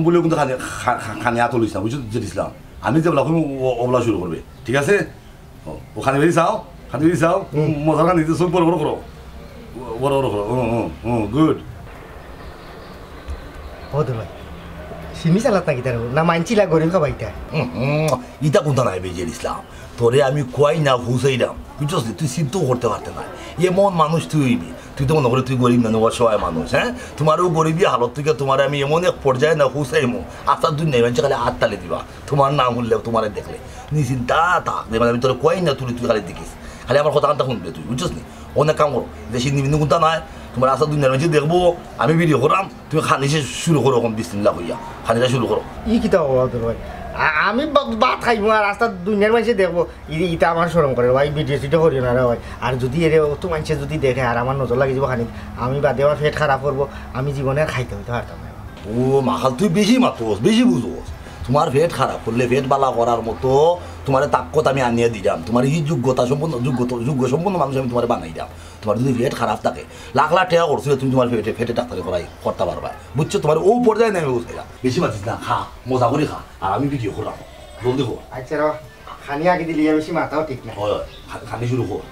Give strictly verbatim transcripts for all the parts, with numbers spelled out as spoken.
বলে কিন্তু খানি, খা-, খা-, খানি আত লইস না, বুঝছো তো, জেড ইসলাম? আমি যেবলা কইমু, ও, অবলা শুরু করবে, ঠিক আছে? ও, ও খানি বেরি চাও, খানি বেরি চাও, হুম। মজার খানি দিতে চোখ বড় বড় করো, বড় বড় করো, হুম, হুম, হুম, গুড। ও দুলাভাই, সিমি চালাত নাকি তার? না মানছিলা গরিব খাবাইতা? হুম, হুম, ইতা কোনটা নাই বে জেড ইসলাম? তোরে আমি কই না ফুসাইলাম, বুঝছস নি? তুই চিন্তাও করতে পারতে না। এমন মানুষ তুই অইবি, তুই তো মনে করে তুই গরিব মানুষ, অসহায় মানুষ, হ্যাঁ? তোমারও গরিবী হালত থেকে তোমার আমি এমন এক পর্যায়ে না ফুসাইমু, আস্তা দুনিয়ার মানুষে খালি আত তালি দিবা। তোমার নাম শুনলে, তোমারে দেখলে নিশ্চিন্তা থাক, যে মানে আমি তোরে কই না তুলি, তুই খালি দেখিস, খালি আমার কথা কানটা শুনবে তুই, বুঝছস নি? অনেক কাম করো, যে সিন্নি মিন্নি কোনটা নাই, তোমার আস্তা দুনিয়ার মানুষে দেখবো, আমি ভিডিও করাম, তুমি খানি শেষ শুরু করো, এখন বিসমিল্লাহ কইয়া খানিটা শুরু করো। ই কিতা বাবা তোর ভাই? আ-, আমি বা-, ভাত খাইমু আর আস্তা দুনিয়ার মানুষে দেখবো, ই-, ইতা আমার শরম করে ভাই, ভিডিও সিডিও করিও না রে ভাই। আর যদি এরে অত মানুষে যদি দেখে আর আমার নজর লাগি যাবো খানি, আমি বাদে আমার পেট খারাপ করবো, আমি জীবনে আর খাইতে হইতে পারতাম না। ও মাখাল, তুই বেশি মাতোস, বেশি বুঝোস। তোমার পেট খারাপ করলে পেট বালা করার মতো তোমারে তাকত আমি আনিয়া দিলাম। তোমার এই যোগ্যতা সম্পন্ন, যোগ্যতা, যোগ্য সম্পন্ন মানুষ আমি তোমারে বানাই দিলাম। তোমার যদি পেট খারাপ থাকে, লাখ লাখ টাকা খরচ অইলে তুমি তোমার পেটে, পেটে ডাক্তারি করাই, করতে পারবা। বুঝছো? তোমার ও পর্যায়ে নেমে বুঝাইলাম। বেশি মাতিস না, খা, মজা করি খা। আর আমি ভিডিও করলাম, জলদি কর। আচ্ছা রে, খানি আগে দিলে বেশি মাতাও ঠিক না। হয়, হয়, খা-, খানি শুরু কর।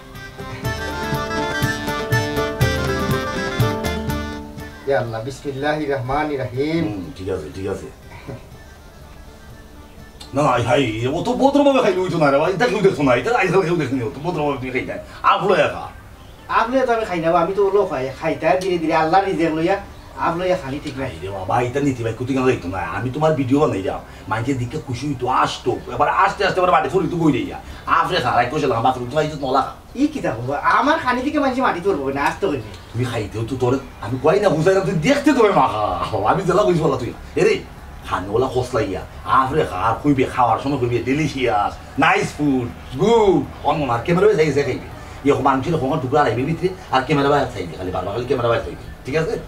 ইয়া আল্লাহ, বিসমিল্লাহির রহমানির রহিম। হুম, ঠিক আছে, ঠিক আছে। না, না, হাই, হাই, অত ভদ্রভাবে খাইলে অইতো না রে ভাই, ইতা কেউ দেখতো না, ইতা আইজকাল কেউ দেখেনি, অত ভদ্রভাবে তুমি খাইতায়। আফ লইয়া খা। আফ লইয়া তো আমি খাই না বা, আমি তো অলা খাই, খাইতায় ধীরে ধীরে, আল্লাহর রিজেক লইয়া, আফ লইয়া খানি ঠিক নাই। আরে বাবা, ইতা নীতি ভাই, কুতি গান যাইতো না, আমি তোমার ভিডিও বানাইলাম, মাইনষে দেখে খুশি অইতো, আসতো, এবার আসতে আসতে এবার বাড়ি ফরিতো কই দিয়া, আফ রে খা, রাইত কইছিলাম, বাথরুম তো আইতো নলা খা। ই কিতা কইবা? আমার খানি থেকে মাইনষে মাটি তুলবো না, আস্তে কইলে। তুমি খাইতেও তো তোরে, আমি কই না বুঝাইলাম, তুই দেখতে তোরে মাখা। আমি জেলা কইছি বলা তুই। এরে, খানি ওলা খসলাইয়া, আফরে খা, আর কইবে, খাওয়ার সময় কইবে, "Delicious, nice food, good।" অন্য আর ক্যামেরা ভাই চাইছে খাইবে। ইয়ে মাংসের কমার টুকরা রাখবে ভিতরে, আর ক্যামেরা ভাই চাইবে, খালি বারবার খালি ক্যামেরা ভাই চাইবে। ঠিক আছে?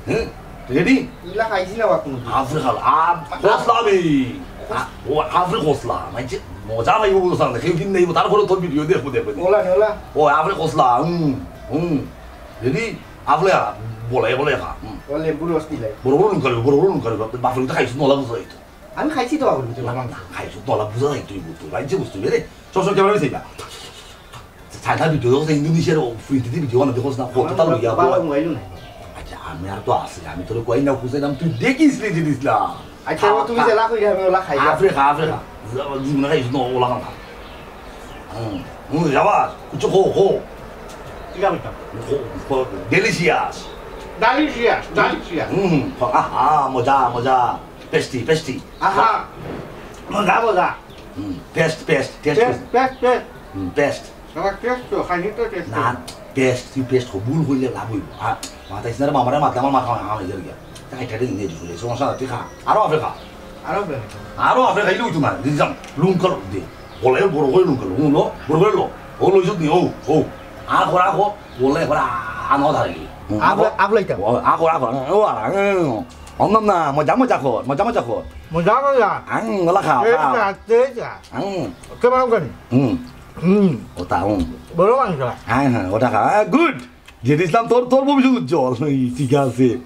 হুম? রেডি? ইলা খাইছি না বা কোনোদিন। আফরে খাল, আফ-, খসলা আমি। আ-, ও আফরে খসলা, মাইনষে মজা পাইবো বুঝলাম না, কেউ দিন নেইবো, তারপরে তোর ভিডিও দেখবো, দেখবো। ওলা, ওলা। ও আফরে খসলা, হুম, হুম। রেডি? আফলে, বলে, বলে খা, হুম। ও লেবুর রস দিলাই। বড় বড় নুন খাবে, বড় বড় নুন খাবে, বাপরে তো খাইছো নলা বুঝা যাইতো। আমি খাইছি তো বাবুর ভিতরে, না, মাংস। না, খাইছো নলা বুঝা যাইতো, এই বুঝতো, রাজ্যে বুঝতো, রে। সব সব ক্যামেরা মিশাইবা। চায়না ভিডিও দেখো, ইন্দোনেশিয়ার ও ফ্রিতে ভিডিও বানাতে দেখো না, কত আমার তাল লইয়া বাবা বয়। মোবাইলও নাই। আচ্ছা, আমি আর তো আছি, আমি তোরে কই না বুঝাইলাম, তুই দেখিস রে জিনিস না। আচ্ছা, খা, ও তুমি খা। জেলা কইলে আমি ওলা খাই। আফরে খা, আফরে খা। জীবনে খাইছ না, ওলা খা। হুম, হুম, যাবার, কিছু খো, খো। ঠিক আছে। খো, খো, delicious। Delicious, delicious। হুম, খো, আহা, মজা, মজা। Tasty, tasty। আহা, মজা, মজা। হুম, paste, paste, taste। Paste, paste, paste। হুম, paste। আমার taste তো, খাইনি তো taste না, তো। Paste, তুই paste খো, ভুল কইলে লাভ অইবো। আর মাথায় সিনারে মামারে মাতলে আমার মাথা হাম অই যাবে গিয়া। তাই এটা ইংরেজি বলে, সমস্যা নাই, তুই খা। আরো আফরে খা। আরো আফরে খা। আরো আফরে খাইলে অইতো না, দিতাম। লুঙ্কা দে। বলে বড় করে লুঙ্কা লো, হুম, লো, বড় করে লো। ও লইছত নি, ও, ও। আ করা কো, বলে করা আনো ধারে। আফলা-, আফলাইতাম। ও, আ করা কো, ও আর, হুম। অন্যম না, মজা মজা কর, মজা মজা কর। মজা মজা। আং, ওলা খা, এই খা। খা, এই খা। আং। কেমন করি? হুম। হুম। ওটা, হুম। বড় মাংস। হ্যাঁ, হ্যাঁ, ওটা খা। হ্যাঁ, good। জেড ইসলাম, তোর, তোর ভবিষ্যৎ উজ্জ্বল। এই, ঠিক আছে।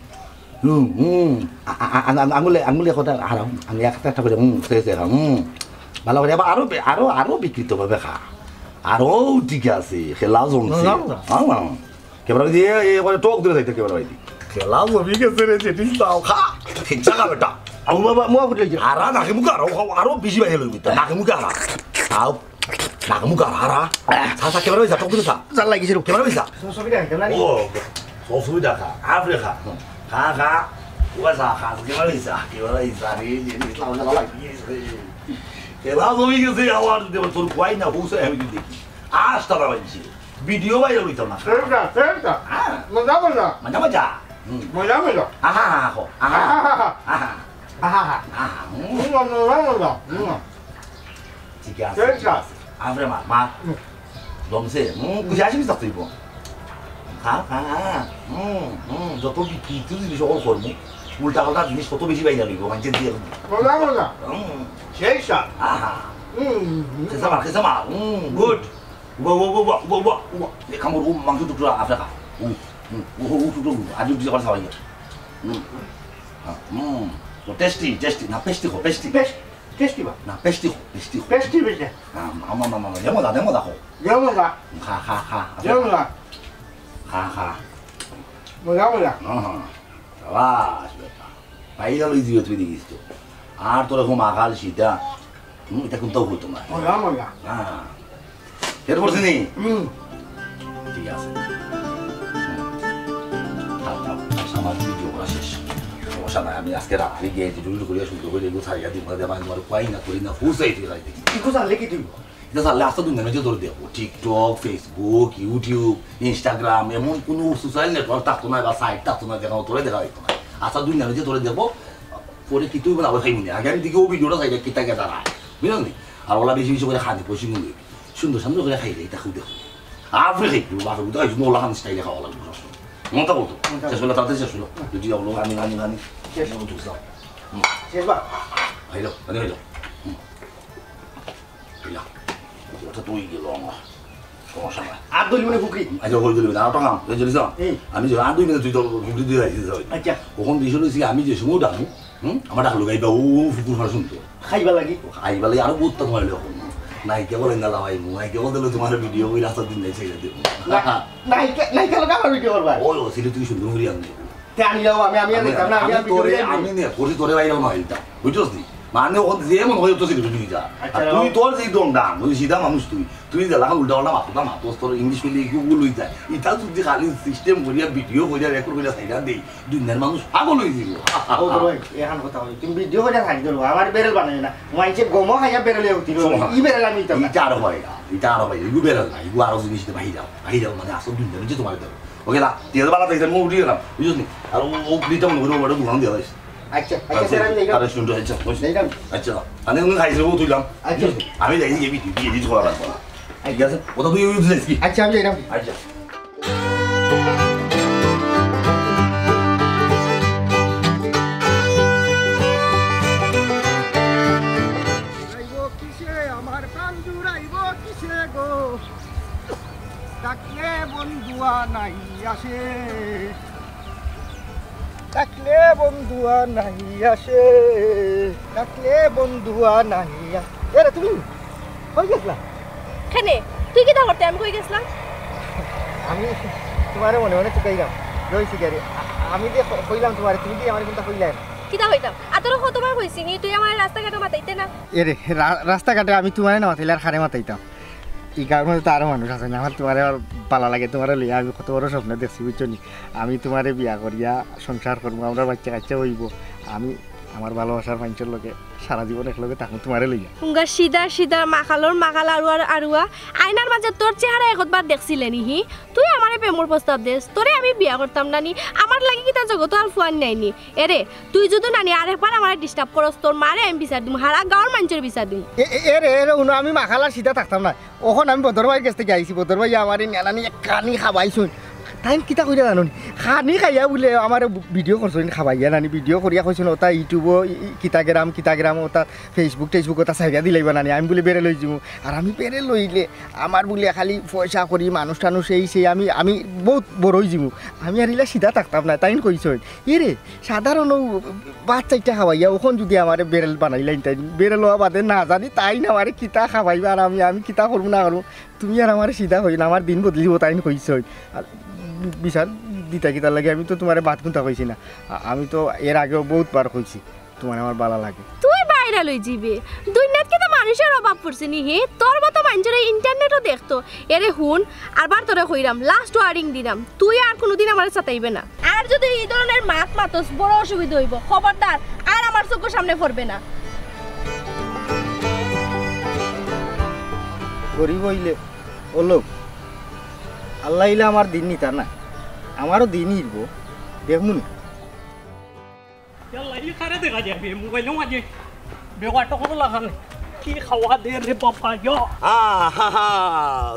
হুম, হুম। আ-, আ-, আ-, আ-, আঙুলে, আঙুলে কথা হারাম। আমি একটা একটা করে, হুম, সে, সে, হুম। ভালো করে, আবার আরো বে-, আরো, আরো বিকৃত ভাবে খা। আরো ঠিক আছে, খেলা জমছে। না, না, না। হ্যাঁ, না। ক্যামেরা দিয়ে, এ, এবারে টক ধরে থাকতে ক্যামেরা দিয়ে। খেলা জমি গেছে রে, জেড ইসলাম, খা। ঠিক জায়গা বেটা। আউ বাবা, মুয়া ফুটে গেছে। আরা, নাকে মুখে আরো খাও, আরো বেশি বাইরে লইবি। নাকে মুখে আরা। খাও। নাক মুখ আর হারা। চা, চা, ক্যামেরা অইছা, টক দিলে চা। চা লাগিছে রে। ক্যামেরা অইছা। সসবিটা খাইতাম না রে। ও, সসবিটা খা। আফরে খা। হুম। খা, খা। ও চা খা, ক্যামেরা অইছা, ক্যামেরা অইছা রে, যে ইসলাম খেলা লাগিছে। খেলা জমি গেছে, আবার তোর কই না, হুসে আমি দেখি। আস্তা না বানছি। ভিডিও বাইরে লইতাম না। সেটা, সেটা। হ্যাঁ। মজা, মজা। মজা, মজা। হুম। মজা, মজা। আহা, আহা, আহা। আহা, আহা। আহা। আহা, আহা। আহা, হুম। হুম, মজা, মজা। হুম। ঠিক আছে, ঠিক আছে। আফরে মা, মা। হুম। দমছে, হুম, খুশি আসিস তো তুই বোন। খা, খা, খা। হুম, হুম, যত কি, কি, কি জিনিস অকল করবো। উল্টা পাল্টা জিনিস কত বেশি বাইরে লইবো, মানষে দিয়ে। মজা, মজা। হুম। সেই স্বাদ। আহা। হুম, হুম, হুম। খেসা মার, খেসা মার। হুম, good। উবা, উবা, উবা। এ খামর, ও মাংস টুকরা আফরে খা। হুম, হুম, ও, ও টুকরো, আজ অব্দি আবার খাওয়াই না। হুম। হুম। ও, টেস্টি, টেস্টি। না, পেস্টি কও, পেস্টি। পেস্ট-, টেস্টি বা? না, পেস্টি কও, পেস্টি কও। পেস্টি বেশি। না, আমা, আমা, আমা, যেমন দা, যেমন দা কও। যেমন দা। খা, খা, খা। যেমন দা। খা, খা। মজা, মজা। হ্যাঁ, হ্যাঁ। সাবাস বেটা। পাইলা লই দিও তুই দেখিস তো। আর তোর এখন মাখাল সিধা। হুম, ইতা কোনটাও হইতো না। মজা, মজা। হ্যাঁ। এর পড়ছে নি? হুম। ঠিক আছে। হুম। থাক, থাক। আমার ভিডিও করা শেষ। সমস্যা নাই, আমি আজকে রাত্রে গিয়া edit উডিট করিয়া সুন্দর করি এগুলো ছাড়িয়া দিব, মানে, তোমার কই না, করি না, ফুল সাইজ হয়ে যায় দেখি। ইগু ছাড়লে কি দিব? ইতা ছাড়লে আস্তা দুনিয়ার মাঝে তোরে দেখবো। TikTok, Facebook, YouTube, Instagram, এমন কোনো social network থাকতো না বা site থাকতো না, যেখানে তোরে দেখা হইতো না। আস্তা দুনিয়ার মাঝে তোরে দেখবো, পরে কি তুই বলে আবার খাইবি না। আগে আমি দেখি ও ভিডিওটা চাইলে কিতা কে দাঁড়ায়, বুঝলেন নি? আর ওলা বেশি বেশি করে খানি পয়সা গুলো সুন্দর সুন্দর করে খাইলে এটা খুব দেখো। আপনি খাইবি, বাপরে বুঝতে পারছি, ওলা খান স্টাইলে খাওয়া লাগবে সবসময়। মনটা বলতো, মনটা শেষ হলো, তাড়াতাড়ি শেষ হলো। যদি ওলো, আমি, আমি, আমি, শেষ। আমি ঢুকলাম। হুম। শেষ বা? হইলো, মানে হইলো। হুম। হইলো। ওটা তো হয়ে গেল আমার। সমস্যা নাই। আর দইল মানে ফুকরি। আচ্ছা, হয়ে গেল, আর একটা কাম, এই যে লিসা, এই। আমি যে আর দুই মিনিট তুই তো ফুকরি দিয়ে রাখিস, যাও। আচ্ছা। কখন দিছিল হইছে, আমি যে সময় ডাকু, হুম, আমার ডাকলো গাইবা, ও, ও ফুকুর ফার শুনতো। খাইবা লাগি? খাইবা লাগি, আরো বহুত তো হইলো এখন। নাইকে বলে না লাভাই, নাইকে বলে তোমার ভিডিও ওই রাস্তার দিন নাই ছেড়ে দেবো। না, নাইকে, নাইকে লোক আমার ভিডিও করবা? ওই, ও, সিলে তুই সুন্দর করি আনবে। তে আমি যাও, আমি, আমি আর আমি, দেখতাম না, আমি আমি আর ভিডিও তোরে, করি আনবো। আমি নিয়ে, করি তোরে বাইরে না হইতাম, বুঝছস নি? মানে, ওখান যে মনে হয় তো সিলে তুই যা। আচ্ছা, আর তুই যাও। তোর যে দম ডান, ওই সিধা মানুষ তুই। তুই যে লাখান উল্টা পাল্টা মাথা মাতস, তোর ইংলিশ মিলে একটু ভুল হয়ে যায়। ইটা যদি খালি সিস্টেম করিয়া, ভিডিও করিয়া, রেকর্ড করিয়া সাইডা দেই, দুনিয়ার মানুষ পাগল হয়ে যাবে। ও তো ভাই, এখন কথা হয়, তুমি ভিডিও করে থাকি ধরো, আমার বেরেল বানাই না। মাইছে গমো খাইয়া বেরেলে উঠি, শোনো, ই বেরেল আমি দিতাম না। ইটা আরো হয় না, ইটা আরো হয়, ইগু বেরেল না, ইগু আরো জিনিস বাইরে যাও, বাইরে যাও, মানে আসল দুনিয়ার যে তোমার দেবো। ওকে না, ঠিক আছে, ভালো থাকিস, আমি উঠি গেলাম, বুঝছস নি? আর ও, ও ফ্রিটা মনে করি ওটা দোকান দেওয়া হয়েছে। আচ্ছা, আচ্ছা, আচ্ছা, স্যার, আমি যাইতাম। আরে শুন, আচ্ছা, বুঝছি। যাইতাম। আচ্ছা, আমি এখন খাইছি, ও তুইলাম। আচ্ছা। আমি যাই, এই ভিডিও, ভিডিও করা লাগবে না। ঠিক আছে? ওটা তুই ওই উঠে যাইস কি? আচ্ছা, আমি যাইতাম। আচ্ছা। জুড়াইব কিসে আমার প্রাণ, জুড়াইব কিসে গো? ডাকলে বন্ধুয়া নাই আসে, ডাকলে বন্ধুয়া নাই আসে, ডাকলে বন্ধুয়া নাই আসে। এরে তুমি কই গেছলা? কেনে? তুই কিতা করতে? আমি কই গেছলাম? আমি তোমারে মনে মনে চুকাইলাম। রইছি গাড়ি। আ-, আমি যে ক-, কইলাম তোমারে, তুমি কি আমার কোনটা কইলায় না? কিতা কইতাম? আর তোরে কতবার কইছি নি, তুই আমার রাস্তাঘাটে মাতাইতে না। এরে, রা-, রাস্তাঘাটে আমি তোমারে না মাতাইলে আর কারে মাতাইতাম? ই গাঁওর মাঝে তো আরো মানুষ আছে না, আমার তোমারে আর ভালা লাগে, তোমারে লইয়া আমি কত বড় স্বপ্ন দেখছি, বুঝছো নি? আমি তোমারে বিয়া করিয়া সংসার করবো, আমরা বাচ্চা কাচ্চা হইব। আমি আমার ভালোবাসার মানুষের লগে সারা জীবন একলগে থাকবো তোমারে লইয়া। হুঙ্গা সিধা সিধা মাখালর মাখাল আরুয়ার আরুয়া। আয়নার মাঝে তোর চেহারা একবার দেখছিলে নি হি? তুই আমারে প্রেমর প্রস্তাব দেস, তোরে আমি বিয়া করতাম না নি? আমার লাগি কিতা জগতো আর ফুয়ান নাই নি? এরে, তুই যদি নানি আরেকবার আমারে disturb করস, তোর মারে আমি বিচার দিমু, হারা গাঁওর মানষর বিচার দিমু। এ, এ, এরে, এরে, হুনো, আমি মাখালার সিধা থাকতাম না। অখন আমি বদর ভাইর গেছ থাকি আইছি, বদর ভাই আমারে নিয়া নানি এক খানি খাবাইছইন। তাইন কিতা কইরা জানো নি? খানি খাইয়া বুলে আমারে ভিডিও করছইন, খাবাইয়া নানি ভিডিও করিয়া কইছইন, ওটা YouTube-ও ই, ই, কিতা গেরাম, কিতা গেরাম, ওটা Facebook, টেসবুক, ওটা ছাইড়া দিলাইবা নানি, আমি বুলে বেড়ে লই যিমু। আর আমি বেড়ে লইলে আমার বুলে খালি পয়সা করি, মানুষ টানুষ এই সেই, আমি, আমি বউত বড় অই যিমু। আমি আর ইলা সিধা থাকতাম না, তাইন কইছইন। এরে, সাধারণ অউ ভাত চাইরটা খাওয়াইয়া, অখন যুদি আমারে বেড়েল বানাইলাইন তাইন, বেড়েল অওয়া বাদে না জানি তাইন আমারে কিতা খাওয়াইবা, আর আমি, আমি কিতা করমু না করমু, তুমি আর আমারে সিধা কইও না, আমার দিন বদলিবো তাইন কইছইন। আর বিচার দিতা কিতার লাগি, আমি তো তোমারে বাদ কুন্তা কইছি না, আ-, আমি তো এর আগেও বউতবার কইছি তোমারে আমার ভালা লাগে। তুই বাইরে লই যিবে, দুনিয়াত কিতা মানুষর অভাব পড়ছে নি হে? তোর মতো মানষরে internet-ও দেখতো। এরে হুন, আরবার তোরে কইরাম, last warning দিরাম, তুই আর কুনুদিন আমারে সাতাইবে না। আর যুদি ই ধরনের মাত মাতস, বড় অসুবিধা অইবো। খবরদার, আর আমার চউখর সামনে পড়বে না। গরিব অইলে অউক, আল্লায় ইলা আমার দিন নিতা না, আমারও দিন ইরবো, দেখমুনি। ইয়াল্লা, ই কারে দেখা যায় বে, মোবাইলর মাঝে বেওয়াটা কত লাগান। কি খাওয়া দে রে বাবা, ইয়া। আহা হা।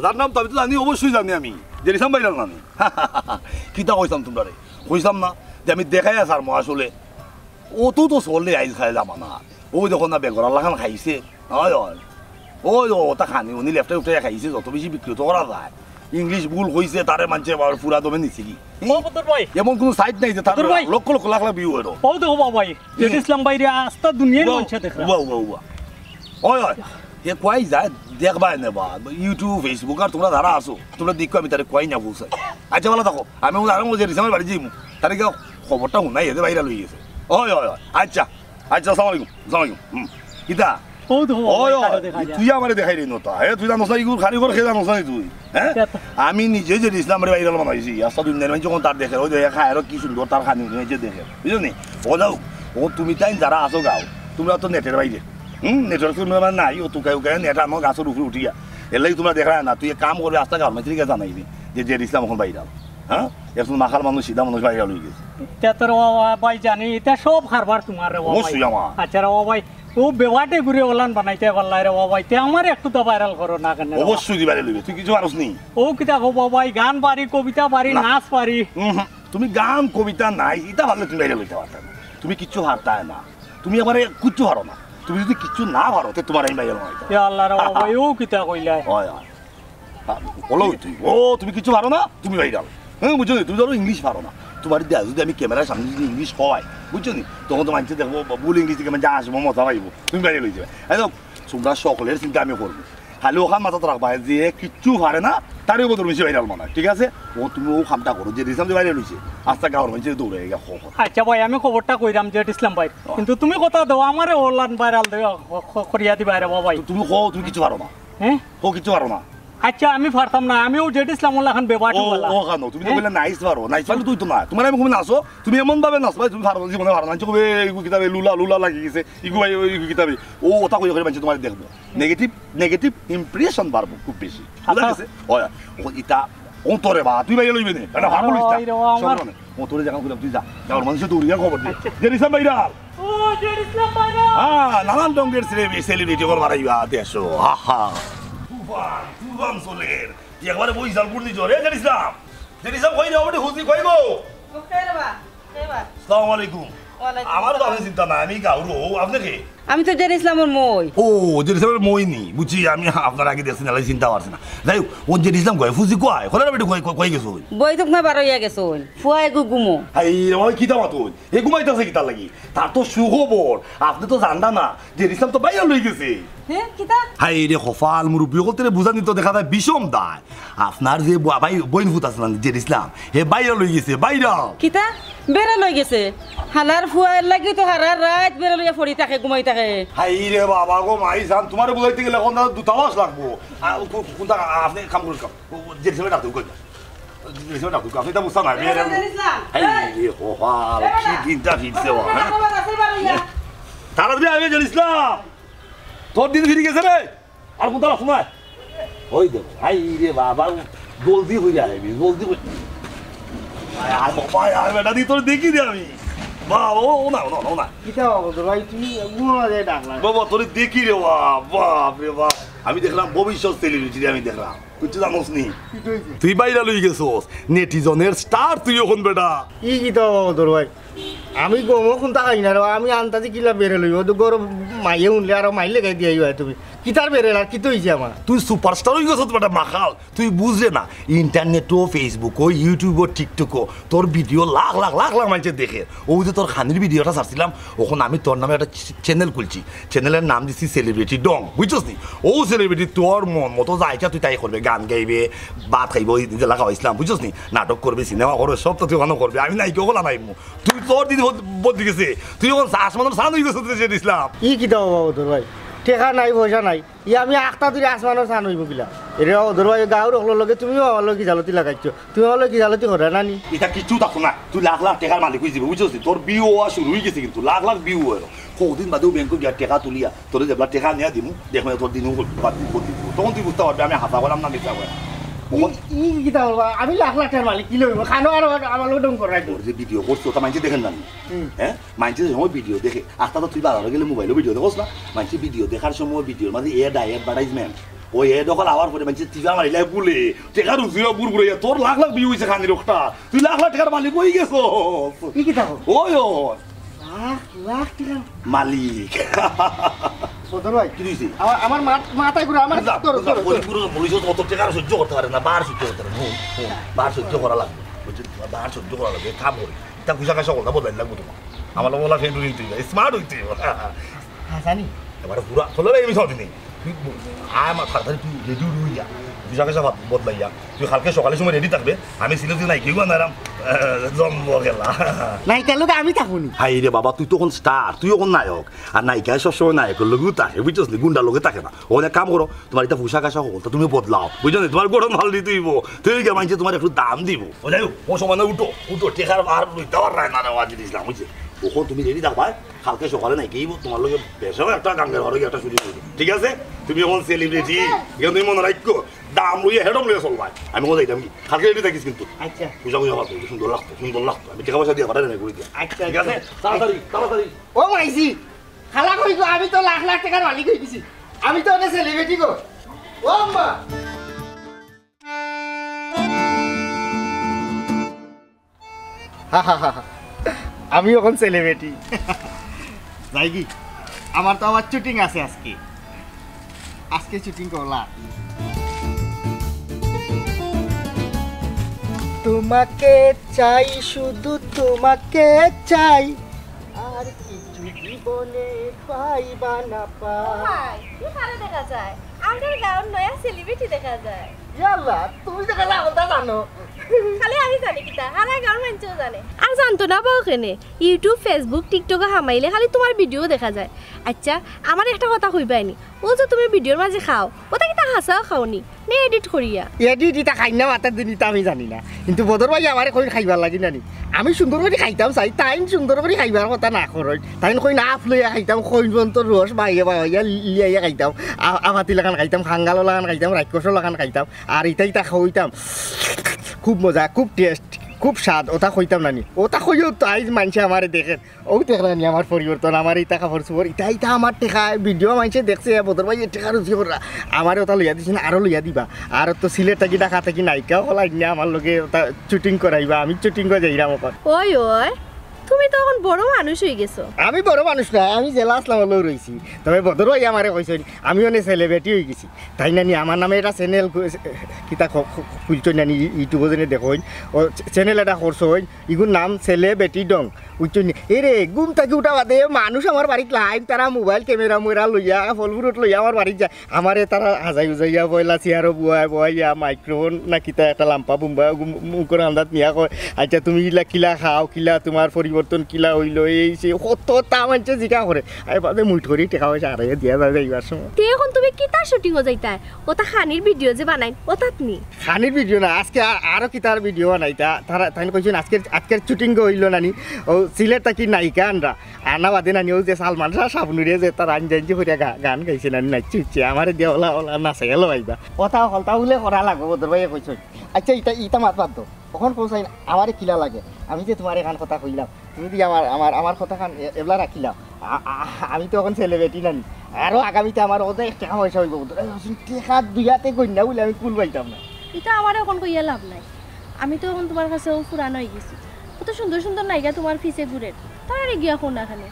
জানলাম তো, আমি তো জানি, অবশ্যই জানি আমি। জেরিসাম ভাই জানলাম আমি। কিতা কইছলাম তোমরারে? কইছলাম না যে আমি দেখাইয়া ছাড়মু আসলে। অত তো চলে আইজ খাই জামানা। অউ দেখো না, বেগরার লাখান খাইছে। অয়, অয়। অয়, অয়, ওটা খানি, উনি লেফটে উঠে খাইছে, যত বেশি বিক্রি তো করা যায়। ইংলিশ ভুল কইছে, তারে মানষে আবার পুরা দমে নিছে কি? ও বদর ভাই। এমন কুনু সাইট নাই যে তার বদর ভাই। লক্ষ লক্ষ লাখ লাখ ভিউ অইলো। ও দেখো বাবা ভাই, হুম। জেড ইসলাম ভাইরে আস্তা দুনিয়ার মানষে দেখরা। ওয়া, ওয়া, ওয়া। ওই, ওই। এ কই যায়? দেখবায় নে বা। YouTube, Facebook আর তুমরা যারা আছো, তুমরা দেখো আমি তারে কই না বুঝাই। আচ্ছা, ভালা থাকো। আমি ওই আরাম জেড ইসলামর বাড়ি যাইমু। তারে গিয়া খবরটা হুনাই, এ যে ভাইরাল অই গেছে। ওই, ওই, ওই। আচ্ছা। আচ্ছা, আসসালামু আলাইকুম। আসসালামু আলাইকুম। হুম। কিতা? ও তো, ওই, ওই, ওই, তারে দেখা যায়। তুই আমারে দেখাইরে নতা। হে, তুই জানোস না ইগুর কারিগর, কে জানোস না তুই? হ্যাঁ? কিতা? আমি নিজে জেড ইসলামরে ভাইরাল বানাইছি। আস্তা দুনিয়ার মানষে যখন তার দেখে, ওই দেখে, খায় আরো কি সুন্দর তার খানি নিজে দেখে। বুঝছো নি? ও যাও, ও তুমি তাইন যারা আছো গাঁও, তুমরা তো নেটের বাইরে। হুম, নেটওয়ার্ক তুমরা নাই, ও তুকাই উকাই নেট আমার গাছর উপরে উঠিয়া। এর লাগি তুমরা দেখরায় না, তুই এক কাম করবে, আস্তা গাঁওর মানষরে গিয়া জানাইবি যে জেড ইসলাম অখন ভাইরাল। হ্যাঁ? এখন মাখাল মানুষ, সিধা মানুষ ভাইরাল অই গেছে। ইতা তো রে বাবা ভাই জানি, ইতা সব কারবার তুমার রে বাবা ভাই। অবশ্যই আমার। আচ্ছা রে বাবা ভাই, ও বেবাটে ঘুরে ওলান বানাইতে পারলাই রে বাবা ভাই, তে আমারে একটু তো ভাইরাল করো না কেনে রে বাবা? অবশ্যই দি ভাইরাল অইবে, তুই কিছু পারস নি। ও কিতা কও বাবা ভাই, গান পারি, কবিতা পারি, না। নাচ পারি। হুম, হুম। তুমি গান, কবিতা নাই, ইতা পারলে তুমি ভাইরাল অইতে পারতায় না। তুমি কিচ্ছু পারতায় না। তুমি আমারে কিচ্ছু পারো না। তুমি যদি কিচ্ছু না পারো, তে তুমারে আমি ভাইরাল বানাইতাম। ইয়া আল্লাহ রে বাবা ভাই, ও কিতা কইলায়? হয়, হয়। হ্যাঁ, বলো তুই। ও, তুমি কিচ্ছু পারো না, তুমি ভাইরাল। হ্যাঁ, বুঝছো নি? তুমি ধরো ইংলিশ পারো না। তুমারে দিয়া যদি আমি ক্যামেরার সামনে যদি ইংলিশ কওয়াই, বুঝছো নি? তখন তো মানষে দেখবো, ভুল ইংলিশ থাকি মানষে হাসবো, মজা পাইবো। তুমি ভাইরাল অই যাবায়। এই দেখো, তুমরা সকলের চিন্তা আমি করমু। খালি অখান মাথাত রাখবায়, যে কিচ্ছু পারে না, তারে বদর মানষে ভাইরাল বানায়, ঠিক আছে? ও তুমি ও কামটা করো, জেড ইসলাম যে ভাইরাল অইছে, আস্তা গাঁওর মানষে দৌড়াই গিয়া খবর। আচ্ছা ভাই, আমি খবরটা কইরাম জেড ইসলাম ভাইরে। ও। কিন্তু তুমি কথা দেও, আমারে ওলান ভাইরাল দেও, ক-, ক-, করিয়া দিবায় রে বাবা ভাই। তুমি কও, তুমি কিচ্ছু পারো না। হ্যাঁ? কও, কিচ্ছু পারো না। আচ্ছা, আমি পারতাম না, আমিও জেড ইসলাম ওলা অখন বেবাটু ওলা। ও খানো, তুমি তো কইলে নাইস পারো, নাইস পারলে তুই তো না। তুমারে আমি কইমু নাচো, তুমি এমন ভাবে নাচবায়, তুমি পারো, জীবনে পারো না। মানষে কইবে, "ইগু কিতা বে, লুলা, লুলা লাগি গেছে, ইগু ভাই, ইগু কিতা বে।" ও ওটা কইয়া কইয়া মানষে তুমারে দেখবো। নেগেটিভ, নেগেটিভ ইমপ্রেশন বাড়বো খুব বেশি। বুঝা গেছে? ওই, ও ইতা, ও তোরে বা, তুই ভাইরাল অইবে নে। এটা ভাব বলিস না। ওই রে, ও আমার সব মানে, ও তোরে যেখান কইলাম, তুই যা। গাঁওর মানষে দৌড়িয়া খবর দে। আচ্ছা। জেড ইসলাম ভাইরাল। ও, জেড ইসলাম ভাইরাল। হ্যাঁ, নানান রঙের সেলিব্রি-, সেলিব্রিটি অকল বাড়াইবা দেশো। হা, হা। তুফান, তুফান চলের। তুই একবারে বই চাল করে দিছ। রে জেড ইসলাম। জেড ইসলাম কই রে? ওটা হুজি কই গো? ও, কে রে বা? কে বা? আসসালামু আলাইকুম। ওয়ালাইকুম আমার তো আসসালাম। আপনি চিন্তা নাই, আমি গাঁওর, ও, আপনি কে? আমি তো জেড ইসলামর মই। ও, জেড ইসলামর মই নি? বুঝছি, আমি আপনার আগে দেখছি না, চিনতা পারছি না। যাই হোক, ও জেড ইসলাম কই, ফুজি কই, খোলা বেটি কই, কই, কই গেছে ওই? বই তো না বার অইয়া গেছে ওই। ফুয়া এগু ঘুমো। এই, ওই কিতা মাত ওই? এ ঘুমাইতাছে কিতার লাগি? তার তো সুখবর, আপনি তো জানতা না, জেড ইসলাম তো ভাইরাল অই গেছে। হে, কিতা? হায় রে কপাল, মুরব্বি অকলতরে বুঝানি তো দেখা যায় বিষম দায়। আপনার যে বা-, ভাই, বইন ফুত আছে না, জেড ইসলাম, হে ভাইরাল অই গেছে, ভাইরাল। কিতা? ভাইরাল অই গেছে? হালার ফুয়ার লাগি তো হারা রাইত ভাইরাল অইয়া পড়ি থাকে, ঘুমাই থাকে। হায় রে বাবা গো, মাই জান, তুমারে বুঝাইতে গেলে অখন দুতাবাস লাগবো। আ, কো-, কোনটা আপনি কাম করুন, কাম। ও, ও, জেড ইসলামরে ডাক দেও, কই? জেড ইসলামরে ডাক দেও, আপনি এটা বুঝতা না, ভাইরাল। জেড ইসলাম, হায় রে কপাল, কি দিনটা ফিরছে, ও, হ্যাঁ? তাড়াতাড়ি আইবে, জেড ইসলাম। তোর দিন ফিরি গেছে রে। আর কোনটা রাখো না? ওই দেখো, হায় রে বাবা, জলদি অইয়া আইবি, জলদি অই। আয়, আয় বাবা, আয়, আয় বেটা, দি তোর দেখি রে আমি। বা, ও, ও না, ও না, ও না। কিতা বাবা, তোর ভাই, তুমি ঘুমো না যায় ডাকলা। বাবা, তোরে দেখি রে বাবা, বাপ রে বাপ। আমি দেখলাম ভবিষ্যৎ সেলিব্রিটি রে, আমি দেখলাম। কিচ্ছু জানোস নি? কিতা অইছে? তুই ভাইরাল অই গেছস, নেটিজনের স্টার তুই অখন বেটা। ই কিতা বাবা, তোর ভাই? আমি গমও কুন্তা খাই না রে, আমি আন্তাজি কিলা বেরে লইব, তো গরম মাইয়ে হুনলে আর মাইলে গাই দিয়া আইবা তুমি। কিতার বেরে আর কিতা অইছে আমার? তুই সুপারস্টার অই গেছত বেটা মাখাল, তুই বুঝরে না। ইন্টারনেটও, Facebook-ও, YouTube-ও, TikTok-ও তোর ভিডিও লাখ লাখ লাখ লাখ মানষে দেখে। অউ যে তোর খানির ভিডিওটা ছাড়ছিলাম, অখন আমি তোর নামে একটা চ্যানেল খুলছি, চ্যানেলের নাম দিছি সেলিব্রিটি ডং, বুঝছস নি? অউ সেলিব্রিটি তোর মন মতো যা ইচ্ছা তুই তাই করবে, গান গাইবে, ভাত খাইবে, ওই দিন যেলা খাওয়াইছিলাম, বুঝছস নি? নাটক করবে, সিনেমা করবে, সব তো তুই অখানো করবে, আমি নায়িকা অকল আনাইমু। তুই তোর দিন বদ-, বদলি গেছে। তুই অখন আসমানর চান অই গেছস রে জেড ইসলাম। ই কিতা বাবা তোর ভাই? টেকা নাই, পয়সা নাই। ই আমি আখতা তুই আসমানর চান অইব কিলা? এরে বাবা তোর ভাই, গাঁওর অকলর লগে তুমিও আমার লগে খিজালতি লাগাইছো। তুমি আমার লগে খিজালতি কররায় না নি? ইতা কিচ্ছু থাকতো না। তুই লাখ লাখ টেকার মালিক অই যাবে, বুঝছস নি? তোর ভিউ অওয়া শুরু অই গেছে কিন্তু। লাখ লাখ ভিউ অয়। কদিন বাদেও ব্যাংকো গিয়া টেকা তুলিয়া তোরে যেবলা টেকা নিয়া দিমু, দেখবে তোর দিনও বাদ দিব, দিব। তখন তুই বুঝতে পারবি আমি হাছা কইলাম না মিছা কইলাম। ই, ই কিতা বাবা? আমি লাখ লাখ টেকার মালিক, কি লইব? খানো আর আমার, আমার লগে ডং কররায়। তোর যে ভিডিও করছো, ওটা মানষে দেখের না নি? হুম। হ্যাঁ? মানষে যে সময় ভিডিও দেখে, আখতা তো তুই বাজারো গেলে মোবাইলো ভিডিও দেখোস না? মানষে ভিডিও দেখার সময় ভিডিওর মাঝে এড আয়, অ্যাডভার্টাইজমেন্ট। ওই এড অকল আওয়ার পরে মানষে টিপা মারিলে বুলে, টেকা রুজিরা বুড় বুড়াইয়া, তোর লাখ লাখ ভিউ অইছে খানির অখটা। তুই লাখ লাখ টেকার মালিক অই গেছস। ই কিতা কও? ওই, ওই। লাখ লাখ টেকা? মালিক। বদর ভাই, কি হইছে? আমার, আমার মা-, মাথায় ঘুরে, আমার বুঝলাম, ধরো, বুঝলাম। ধরো, ওই ধরো। পুরো পুলিশ অত টেকার সহ্য করতে পারে না, বার সহ্য করতে পারে না। হুন, হুন, বার সহ্য করা লাগবে, বুঝছো? বার সহ্য করা লাগবে, এক কাম করি। তা পোশাক আশাক হকলতা বদলাই লাগবো তোমার। আমার লগে ওলা ফ্রেন্ড হইতে হইবে, স্মার্ট হইতে হইবে। হ্যাঁ, জানি। এবারে পুরা, চলো ভাই, আমি সব দিনে। তুই আয় আমার তাড়াতাড়ি, তুই রেডি হইয়া, পোশাক আশাক বদলাইয়া, তুই কালকে সকালের সময় রেডি থাকবে। আমি সিলেট নাই কেউ আনারাম, জম্ব গেলা। নায়িকার লগে আমি থাকবো নি। হায় রে বাবা, তুই তো এখন স্টার, তুই এখন নায়ক। আর নায়িকায় সবসময় নায়কের লগেউ থাকে, বুঝছস নি? গুন্ডার লগে থাকে না। ওখানে কাম করো, তোমার ইতা পোশাক আশাক হকলতা তুমি বদলাও, বুঝছো নি? তোমার গরম মাল দিতে হইব, তুই গিয়ে মানছে তোমার একটু দাম দিব। ও যাই হোক, ও সময় না উঠো, উঠো, টেকার আর লইতে পাররায় না রে, ওয়াজিদ ইসলাম, বুঝছে? ওখান তুমি রেডি থাকবা, কালকে সকালে নাই কি তোমার লগে বেশাও একটা গাঙ্গের ঘরে গিয়ে একটা শুটিং হইব, ঠিক আছে? তুমি এখন সেলিব্রিটি, এখন তুমি মনে রাখো, দাম লইয়া হেডম লইয়া চলবায়। আমি কোথায় যাইতাম কি? কালকে রেডি থাকিস কিন্তু। আচ্ছা। পূজা পূজা পাবে, সুন্দর লাগতো, সুন্দর লাগতো। আমি টাকা পয়সা দিয়ে পাঠাই না করি দিয়া। আচ্ছা, ঠিক আছে? আচ্ছা। তাড়াতাড়ি, তাড়াতাড়ি। ও মাইজি, খালা কই গো? আমি তো লাখ লাখ টাকার মালিক হয়ে গেছি। আমি তো অনেক সেলিব্রিটি গো। ও আম্মা। আমি এখন সেলিব্রিটি। যাই কি? আমার তো আবার শুটিং আছে আজকে। আজকে শুটিং করলা। তোমাকে চাই, শুধু তোমাকে চাই, আর কিছু জীবনে পাইবা না পাই। ও ভাই, কি ভালো দেখা যায়। আমাদের গাঁওর নয়া সেলিব্রিটি দেখা যায়। ইয়াল্লা, তুমি তো খালি আমরাতা জানো। খালি আমি জানি কিতা, হারা গাঁওর মানষেও জানে। আর জানতো না বা কেনে? YouTube, Facebook, TikTok-এ হামাইলে খালি তোমার ভিডিও দেখা যায়। আচ্ছা, আমারে একটা কথা কইবায়নি, ও যে তুমি ভিডিওর মাঝে খাও, ওটা কিতা হাছাউ খাওনি, নে এডিট করিয়া? এডিট ইতা খাই না মাতার দিন, ইতা আমি জানি না। কিন্তু বদর ভাই আমারে কইন খাইবার লাগি নানি। আমি সুন্দর করি খাইতাম চাই, তাইন সুন্দর করি খাইবার কথা না করইন। তাইন কইন আফ লইয়া খাইতাম, কইন পর্যন্ত রস বাইয়া বাইয়া লিয়াইয়া খাইতাম, আ-, আফাতি লাখান খাইতাম, খাঙ্গালো লাখান খাইতাম, রাক্ষসো লাখান খাইতাম। আর ইতা ইতা খাওয়াইতাম, খুব মজা, খুব টেস্ট, খুব স্বাদ, ওটা কইতাম নানি। ওটা কইও তো আইজ মানষে আমারে দেখের। ও দেখরা নি আমার পরিবর্তন, আমার ইতা কাপড় চোপড়, ইতা ইতা আমার টেকা, ভিডিও মানষে দেখছে, বদর ভাই টেকা রুজি কররা। আমারে ওটা লইয়া দিছইন, আরো লইয়া দিবা। আর তো সিলেট থাকি ঢাকা থাকি নায়িকা হকল আইন্না আমার লগে ওটা শুটিং করাইবা, আমি শুটিং করে যাইরাম ওখান। ওই, ওই, তুমি তো এখন বড় মানুষ হয়ে গেছো। আমি বড় মানুষ না, আমি যেলা আছলাম অলাউ রইছি। তবে বদর ভাই আমারে কইছইন, আমি অনে সেলিব্রিটি হয়ে গেছি। তাইন নানি আমার নামে একটা চ্যানেল খু-, কিতা খ-, খ-, খুলছইন নানি, YouTube-ও যেনে দেখইন। ও চ্যানেল এটা করছইন, ইগুর নাম সেলিব্রিটি ডং। বুঝছইন নি? এরে, ঘুম থাকি উঠা বাদে মানুষ আমার বাড়িত লাইন, তারা মোবাইল ক্যামেরা মোরা লইয়া, ফল fruit লইয়া আমার বাড়িত যায়। আমারে তারা হাজাই উজাইয়া পয়লা চেয়ারো বওয়ায়, বওয়াইয়া মাইক্রোফোন না কিতা একটা লাম্পা বুম্বা গু-, মুখর আন্দাত নিয়া কয়, "আচ্ছা, তুমি ইলা কিলা খাও, কিলা তোমার পরিবর্তন কিলা অইলো, এই সেই কত তা মানষে জিকা করে।" আমি বাদে মুইট করি টেকা পয়সা হারাইয়া দিয়া যায় যাইবার সময়। তে এখন তুমি কিতা শুটিংও যাইতায়? ওটা খানির ভিডিও যে বানাইন, ওটাত নি? খানির ভিডিও না, আজকে আ-, আরো কিতার ভিডিও বানাইতা। তারা, তাইন কইছইন আজকের, আজকের শুটিং অইলো নানি, ও সিলেট থাকি নায়িকা আনরা। আনা বাদে নানি, ও যে সালমান শাহ শাবনুরে যে তার আঞ্জাঞ্জি করিয়া গা-, গান গাইছে নানি, নাচছে উঠছে, আমারে দিয়া ওলা, ওলা নাচাইয়া লওয়াইবা। কথা হকলতা বুলে করা লাগবো, বদর ভাইয়ে কইছইন। আচ্ছা, ইতা, ইতা মাত বাদ দেও। অখন কও চাইন, আমারে কিলা লাগে? আমি যে তোমারে এখান কথা কইলাম, তুমি দি আমার, আমার, আমার কথাখান এ-, এবলা রাখিলাও। আ-, আ-, আমি তো অখন সেলিব্রিটি নানি। আরো আগামীতে আমার অনেক টেকা পয়সা অইবো। টেকা দুইয়াতে গইন্না বুলে আমি কুল পাইতাম না। ইতা আমারে অখন কইয়া লাভ নাই। আমি তো অখন তোমার কাছে ও পুরানা অই গেছি। কত সুন্দর সুন্দর নায়িকা তোমার পিছে ঘুরের। তারারে গিয়া কও না কেনে?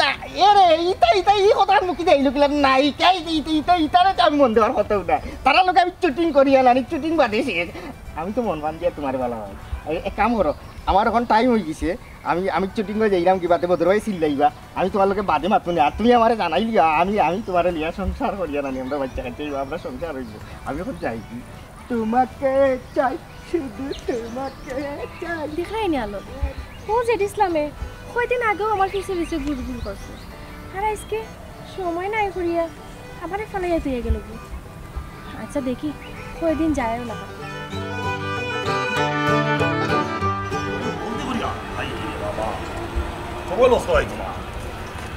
না, এরে, ইতা, ইতা, ই কথা মুখে দেইলো কিলা? নায়িকা, ইতা, ইতা, ইতা, ইতারে তো আমি মন দেওয়ার কথাও না। তারার লগে আমি শুটিং করিয়া নানি, শুটিং বাদে শেষ। আমি তো মন প্রাণ দিয়া তোমারে ভালা পাই। এ-, এক কাম করো, আমার অখন টাইম অই গেছে, আমি, আমি শুটিং করে যাইরাম কি বাদে বদর ভাই চিল্লাইবা, আমি তোমার লগে বাদে মাতমু নে, আর তুমি আমারে জানাইলিও, আমি, আমি তোমারে লইয়া সংসার করিয়া নানি, আমরা বাচ্চা কাচ্চা অইবো, আমরা সংসার অইবো, আমি অখন যাই কি? তোমাকে চাই, শুধু তোমাকে চাই। দেখরায়নি আলো, ও জেড ইসলামে কয়দিন আগেও আমার পিছে পিছে ঘুরঘুর করছে, আর আজকে সময় নাই করিয়া আমারে ফালাইয়া দিয়া গেল গি। আচ্ছা দেখি, কয়দিন যায়ও না। জলদি করিয়া। আরে বাবা, সময় নষ্ট অইছে না।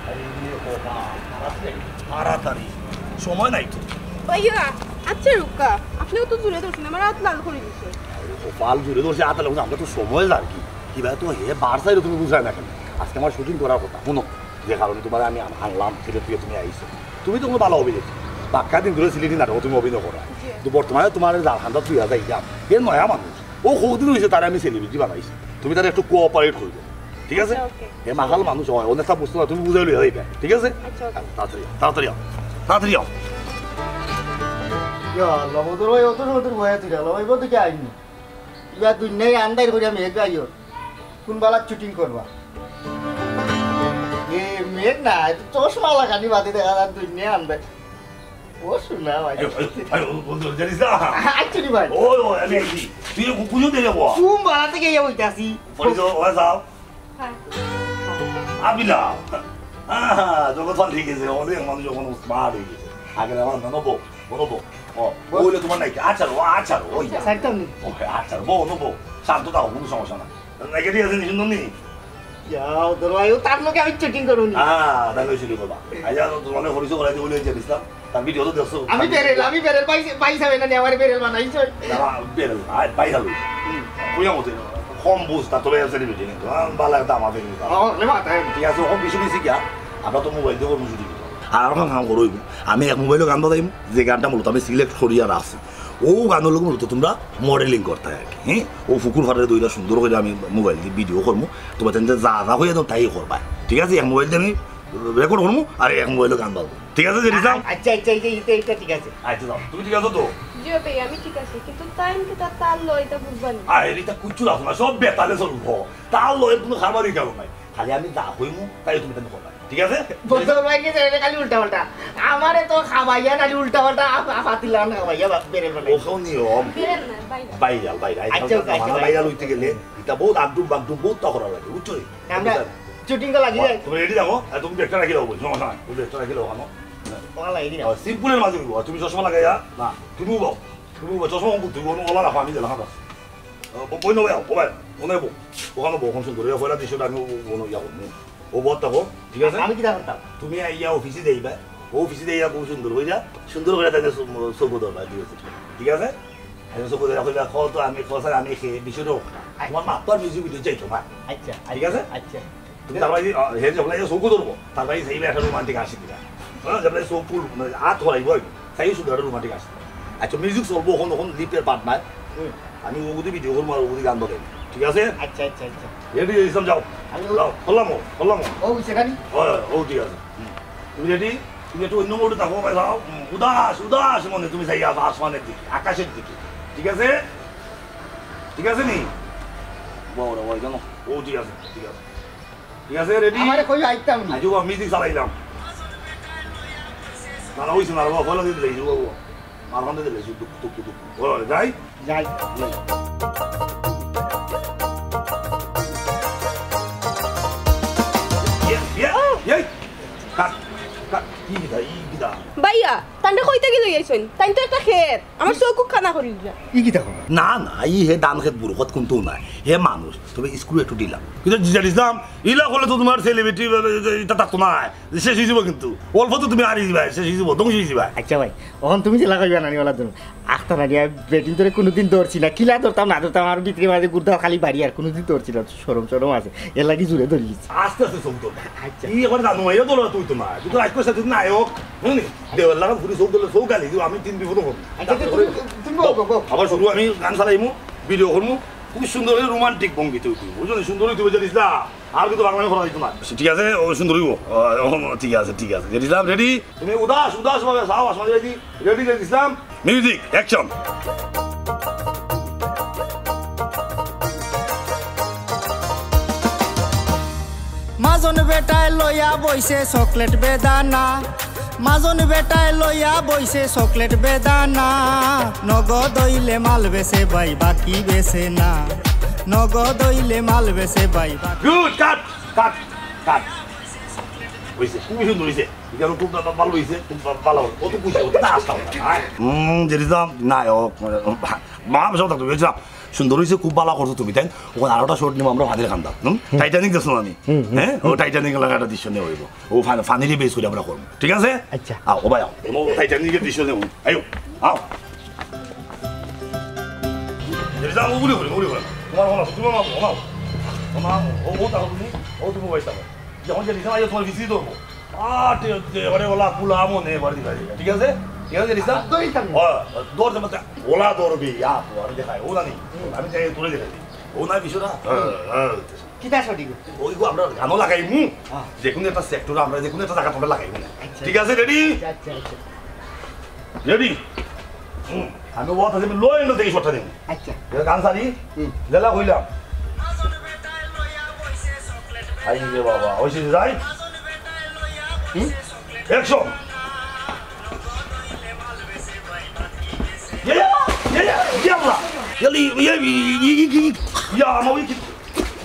আরে বাবা, তাড়াতাড়ি, তাড়াতাড়ি। সময় নাই তো। ভাইয়া, আচ্ছা রুক্কা, আপনেও তো জোরে ধরছেন, আমার আত লাল করি দিছে। আরে কপাল জোরে ধরছে, আত লাল, আমরা তো সময় যার কি। কিবা তো হে বার চাইলে তুমি বুঝায় না কেনে? আজকে আমার শুটিং করার কথা, হুনো, যে কারণে তোমারে আমি আন-, আনলাম, সিলেট থাকি তুমি আইছো। তুমি তো কোনো ভালা অভিনেত্রী, বাক্কা দিন ধরি সিলেটি নাটকো তুমি অভিনয় করো। জি। কিন্তু বর্তমানে তোমার ঝাড়খান্দাত তুইয়া যাইতাম, হে নয়া মানুষ, ও কতদিন অইছে তারে আমি সেলিব্রিটি বানাইছি, তুমি তারে একটু কোঅপারেট করিও, ঠিক আছে? আচ্ছা, ওকে। হে মাতাল মানুষ অয়, অনেকটা বুঝতো না, তুমি বুঝাই লইয়া যাইবা, ঠিক আছে? আচ্ছা, ওকে। তাড়াতাড়ি আও, তাড়াতাড়ি আও। তাড়াতাড়ি আও। ইয়া আল্লাহ, বদর ভাই, অত সময় ধরে বইয়া তুই গেল, ভাই, বলতে কি আইনি? ইবা দুনিয়ায় আন্দার করিয়া মেঘ আইও। কোন বালা শুটিং করবা? এ মেঘ না, এটা চশমা লাগানি বাদে দেখা যায় দুনিয়ায় আন্দার। ও শোনা ভাই। আরে, আরে, আরে, ও বন্ধু, জানিস না? আচ্ছা রে ভাই। ও, ও, আমি আইছি। তুই কু-, কুজো দিয়ে যাবো? কোন বালা থেকে ইয়া বলতে আসি? পরে যাও, ওরা যাও। হ্যাঁ। আবিলা। হ্যাঁ, হ্যাঁ, জগৎ পাল্টে গেছে। অনেক মানুষ এখন স্মার্ট হয়ে গেছে। আগে আমার মনে বউ, মনে বউ। ও, ও হইলে তোমার নায়িকা। আচ্ছা, ও আচ্ছা, ওই। আচ্ছা, একদম নেই। ও, আচ্ছা, বউ, বউ। শান্ত থাকো, কোনো সমস্যা না। নায়িকা ঠিক আছে নি, সুন্দর নি? ইয়া, ওদের ভাই, ও তার লোকে আমি শুটিং করুন। হ্যাঁ, তাহলে ওই শুটিং করবা। আচ্ছা, তো তোমার পরিচয় করাই দিবো, ওই যে ইসলাম। তার ভিডিও তো দেখছো? আমি বেরেল, আমি বেরেল, ভাই, ভাই সাহেব, না, আমার বেরেল বানাইছে। না, বেরেল না, ভাই যাবে। হুম। কইয়া মতে, কম বুঝ, তার তবে সেলিব্রিটি কিন্তু। আহ, বালা দাম আছে কিন্তু। ও, লে মাথা। ঠিক আছে, ওখান বিষয় নিছি গিয়া, আমরা তো মোবাইল দিয়ে করবো শুটিং। আর এখন কাম করবো, আমি এক মোবাইলো গান বাজাইমু, যে গানটা মূলত আমি সিলেক্ট করিয়া রাখছি। ও গানর লগে মূলত তোমরা মডেলিং করতে আর কি, হ্যাঁ? ও ফুকুর ফাটারে দুইটা সুন্দর করে আমি মোবাইল দিয়ে ভিডিও করবো। তোমার তেনতে যা যা হইয়া দাও তাই করবা, ঠিক আছে? এক মোবাইল দিয়ে আমি রেকর্ড করবো আর এক মোবাইলো গান বাজবো, ঠিক আছে? যেটি চাও। আচ্ছা, আচ্ছা, এই যে এটা, এটা ঠিক আছে। আচ্ছা, যাও, তুমি ঠিক আছো তো? জি ভাই, আমি ঠিক আছি, কিন্তু তাইন কিতা তাল লয়, এটা বুঝবা নি? আরে, এটা কিচ্ছু রাখো না, সব বেতালে চলবো। তাল লয়, কোনো খাবারই গেল নাই। খালি আমি যা কইমু, তাই তুমি তাই করবা, ঠিক আছে? বদর ভাই কি জানে খালি উল্টা পাল্টা। আমারে তো খাবাইয়া খালি উল্টা পাল্টা আ-, আ-, ফাতিলান খাবাইয়া বা-, বেরেল বানাই। ওসব নিয়ম। বেরেল না, বাইরে। Viral, viral. আচ্ছা, আচ্ছা, আচ্ছা। বাইরাল হইতে গেলে এটা বহুত আগডুম বাগডুম বহুত তা করা লাগে, বুঝছো? আমরা বুঝছো? শুটিং তো লাগি যায়। তুমি রেডি থাকো, আর তুমি ব্যাগটা রাখি দাও, বলছো, সমস্যা নাই। তুমি ব্যাগটা রাখি দাও, ওখানে। ওখানে লাগিয়ে দিলাম। আর সিম্পলের মাঝে দিব, আর তুমি চশমা লাগাইয়া, না, তুমি উবাও। তুমি উবাও, চশমা উবাও, তুমি ওলা রাখো, আমি দিলাম, হ্যাঁ। ও, ব-, বই নেবো, ও ভাই, ও নেবো। ওখানে বউ, ওখানে সুন্দর। এই পয়লা দৃশ্যটা আমি ও, ও, ও, ইয়া করবো। ও বউ থাকো, ঠিক আছে? আমি কিতা করতাম? তুমি ইয়া অফিসে যাইবা, ও অফিসে যাইয়া খুব সুন্দর কইরা, সুন্দর করে তাকে সৌ-, সৌগো দরবার দিয়েছে, ঠিক আছে? আমি সৌগো দরবার কইলা, "কও তো আমি, কও স্যার আমি খে-, বিষয়টা হোক না।" আচ্ছা। তোমার মাত্র মিউজিক ভিডিও চাই তোমার। আচ্ছা, ঠিক আছে? আচ্ছা। তুমি তার বাড়ি, আহ, হে যখন এই চৌকো ধরবো, তার বাড়ি সেই একটা রোমান্টিক আসি দিবা। হ্যাঁ, যেমন চোখ ফুল, মানে, হাত হলাইবো, সেই শুধু একটা রোমান্টিক আসি। আচ্ছা, মিউজিক চলবো, ওখানে, ওখানে লিপের পার্ট নাই। হুম। আমি ওগুদি ভিডিও করবো আর ওগুদি গান বাজাইবো। ঠিক আছে? আচ্ছা, আচ্ছা, আচ্ছা। রেডি হয়ে গেছিলাম, যাও। আমি যাও, করলাম ও, করলাম ও। ও, সেখানে? ও, ও, ঠিক আছে। হুম। তুমি রেডি? তুমি একটু অন্য মোডে থাকো, ভাই, যাও। হুম, উদাস, উদাস মনে তুমি যাই আসমানের দিকে, আকাশের দিকে। ঠিক আছে? ঠিক আছে নি? বাবা রে, ওই কেন? ও, ঠিক আছে, ঠিক আছে। ঠিক আছে, রেডি? আমারে কই আইতাম না। আজু বা মিউজিক চালাইলাম। না, না, ওই শোনা, বাবা, ফলো দিয়ে দিলে, বাবা। মারহান দিয়ে দিলে, টুক, টুক, টুক, টুক। ও, যাই? যাই। ইয়ে, ইয়ে, ইয়ে। কাট, কাট, কি দা, ই কি দা? ভাইয়া, তানরে কইতে কি লই আইছইন? তাইন তো একটা খেত। আমার চউখ খানা করি দিলা। ই কিতা কয়? না, না, ই হে ধান খেত বুরু, কত কুন্তা নায়। হে মানুষ, তবে স্ক্রু একটু ঢিলা। কিন্তু জিজার ইসলাম, ইলা করলে তো তোমার সেলিব্রিটি, ইটা থাকতো নায়। শেষ অই যিবো কিন্তু। অল্প তো তুমি হারি যিবায়, শেষ অই যিবো, ধ্বংস অই যিবায়। আচ্ছা ভাই, অখন তুমি যেলা কইবা নানি ওলা ধরুন। আখতা নানি, আমি বেটিন্তরে কুনুদিন ধরছি না। কিলা ধরতাম না ধরতাম, আমার ভিতরে মাঝে গুর্দা খালি বাড়ি আর কুনুদিন ধরছি না। শরম শরম আছে, এর লাগি জুরে ধরি গেছি। আস্তে আস্তে চউখ ধর। আচ্ছা। ই একবার জানো, মাইয়া ধরো তুই তো না। তুই তো রাজকোষ সাথে নায়ক, বুঝলি? দেওয়ার লাগা ঘুরি চউখ ধরলে চউখ গালি দিব, আমি তিন বিপদ করবো। আচ্ছা, আচ্ছা, তুমি, তুমি বউ, বউ, বউ। আবার শুরু আমি গান চালাইমু, ভিডিও করমু, খুব সুন্দর করে রোমান্টিক ভঙ্গিতে উঠবো, বুঝলি? সুন্দর অইতে হবে জানিস না, আর কিন্তু বাংলা করা যাইতো না। ঠিক আছে, ও সুন্দর অইবো। ও, ও, ঠিক আছে, ঠিক আছে। জানিস না, রেডি? তুমি উদাস, উদাস ভাবে যাও, আসমানি রেডি, রেডি জানিস না? Music, action. মাজন বেটায় লইয়া বইছে চকলেট বেদানা, মাজন বেটায় লইয়া বইছে চকলেট বেদানা। নগদ অইলে মাল বেচে ভাই, বাকি বেচে না। নগদ অইলে মাল বেচে ভাই, বাকি গুড, কাট, কাট, কাট। অইছে, খুবই সুন্দর অইছে। ইটা খুব ভা-, ভালো অইছে, খুব ভা-, ভালো। কত খুশি, কত আশা। হুম, যেটা নায়ক, মা, সব থাকতো, বুঝলাম। সুন্দর অইছে, খুব ভালা করছো তুমি, তাইন? অখন আরোটা শট নিমু আমরা ফানির কান্দাত, হুম? হুম। টাইটানিক দেখছো না নি? হুম, হুম। হ্যাঁ? ও টাইটানিক লাগা একটা দৃশ্য নেওয়া অইবো। ও ফান-, ফানিরে বেস করি আমরা করমু। ঠিক আছে? আচ্ছা। আও, ও ভাই আও। ও টাইটানিকের দৃশ্য নেমু। আইও, আও। এই যাও, ওগুলি করে, ওগুলি করে। তোমার, তোমার, তুমি মামা, মামা। মামা, ও, ও তাহলে তুমি, ও তুমি বসে থাকো। যখন যে লিখা হয়, তোমার ভিসি ধরবো। আ, ঠিক আছে, এবারে ওলা কুলা মনে এবার দিবা, দিবা। ঠিক আছে? ঠিক আছে, লিসা? আর দড়ি থাকবে। ও, দৌড় যাবে, ওলা দৌড়বি, ইয়া, তো আমি দেখাই, ও জানি। আমি যাই, তোরে দেখাই। ও না, বিষয়টা। হ্যাঁ, হ্যাঁ। কিতা সঠিক? ওই গো, আমরা গানও লাগাইমু। হ্যাঁ। যে কোনো একটা সেক্টরে আমরা যে কোনো একটা জায়গা আমরা লাগাইমু না। আচ্ছা। ঠিক আছে, রেডি? আচ্ছা, আচ্ছা, আচ্ছা। রেডি? হুম। আমি ওয়াত আছে, আমি লো এন্ড দেখি শটটা দেবো। আচ্ছা। এটা গান সারি? হুম। লেলা কইলাম। আই রে বাবা, ওই সে যাই। হুম? অ্যাকশন। ইয়া, ইয়া, ইয়া, ইয়া, ইয়া, আল্লাহ। ইয়ালি, ইয়া, ই, ই, ই, ই, ইয়া, আমার ওই কি,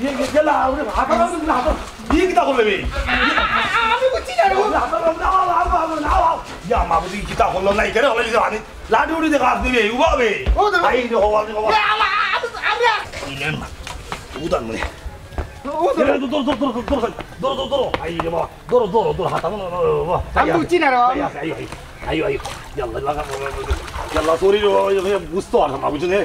ইয়া, ইয়া, ইয়া, লা, ওরে, হাঁটা, হাঁটা, হাঁটা। ই কিতা করলে বে? আমি বুঝছি না রে। হাঁটা, হাঁটা, হাঁটা, হাঁটা, হাঁটা, হাঁটা। ইয়া, মা, বুঝি কিতা করলো না, এখানে হলে যে আনি, লাঠি উঠি দেখা আসবি বে, উবাবে। ও, ধরো। আই রে, হওয়া, হওয়া। ইয়া, আল্লাহ, আমি, আমি আর এই নেন না। উদান মনে। ও, ধরো। এ, ধরো, ধরো, ধরো। আই রে বাবা। ধরো, ধরো, ধরো, হাত আমার, আমার, আমার, আমার। আমি বুঝছি না রে। I, I, I, I, I, I. ইয়াল্লা, লাগা, ইয়াল্লা, sorry রে বাবা, ওই, ওই, বুঝতে পারলাম না, বুঝছো নে?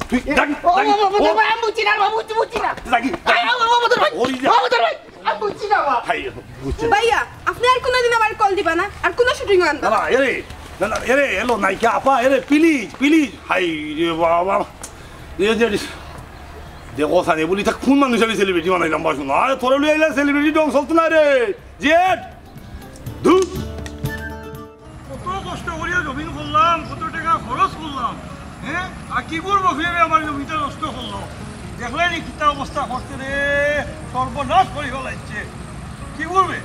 তুই এ, ডাক, ও, ডাক, ও, ও, ও। আমি বুঝছি না রে বাবা, বুঝছি, বুঝছি না। ডাকি, আ, আ, আ, আমাদের ভাই, sorry রে। আমাদের ভাই, আমি বুঝছি না বাবা। হাই, বুঝছি না। ভাইয়া, আপনি আর কোনোদিন আমার কল দিবা না, আর কোনো শুটিং আনবা না, না। না, এরে, না, না, এরে, এলো, নায়িকা আপা, এরে, please, please। হাই রে বাবা। এ যে, দেখো, সানি বলি, তা কোন মানুষ আমি সেলিব্রিটি বানাইলাম, বাসু না? আরে, তোরা লই আইলা সেলিব্রিটি ঢং চলতো না রে। জেড। ধুর। কত কষ্ট করিয়া জমিন করলাম, কত টাকা খরচ করলাম, হ্যাঁ? আর কি করবো, ফিরে আমার জমিটা নষ্ট করলো। দেখলে নি কিতা অবস্থা করছে রে, সর্বনাশ করি ফেলাইছে। কি করবে?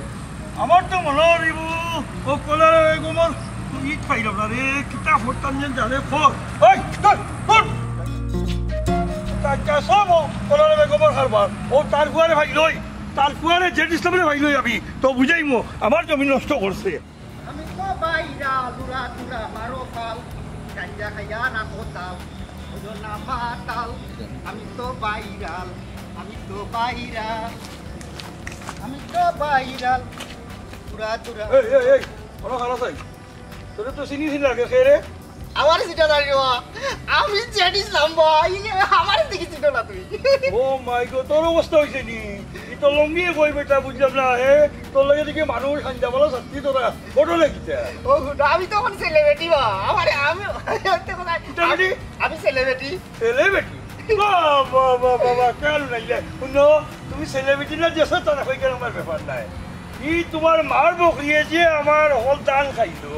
আমার তো মনে হইব, ও কলার বেগমর ইট পাইলাম না রে, কিতা করতাম যেন জানে ফোন। ওই, ধুর, ধুর। তা, তা সব ও কলার বেগমর কারবার। ও তার ফুয়ারে ভাই লই, তার ফুয়ারে জেড ইসলামরে ভাই লই আমি। তো বুঝাইমু, আমার জমি নষ্ট করছে। আমি তো বাইরা, লুরা, লুরা, মারো পাও, গাঞ্জা খাইয়া না কোথাও, বুঝো না মাতাও। আমি তো বাইরাল, আমি তো বাইরাল, আমি তো বাইরাল, তুরা, তুরা। এই, এই, এই, ওরা খারাপ তাই। তোরে তো চিনি চিনি লাগে, কে রে? আমার চিটা জানি রে বা। আমি জেড ইসলাম ভাই, আমার দিকে চিনো না তুই। ও মাই গড, তোর অবস্থা হইছে নি? ই তো লঙ্গিয়ে কই বেটা, বুঝলাম না, হে? তোর লগে দেখি মানুষ হান্দা বলা সত্যি তোরা, ফটো লেখিতে। ও গুড, আমি তো এখন সেলিব্রিটি বা। আমারে, আমি, কিতা বেটি? আমি সেলিব্রিটি। সেলিব্রিটি? বাহ, বাহ, বাহ, বাহ, বাহ, কেন নাই রে? শুনো, তুমি সেলিব্রিটি না, দেশে তারা কই কেন আমার ব্যাপার নাই। ই তোমার মার বকরিয়ে যে আমার হল ধান খাইলো,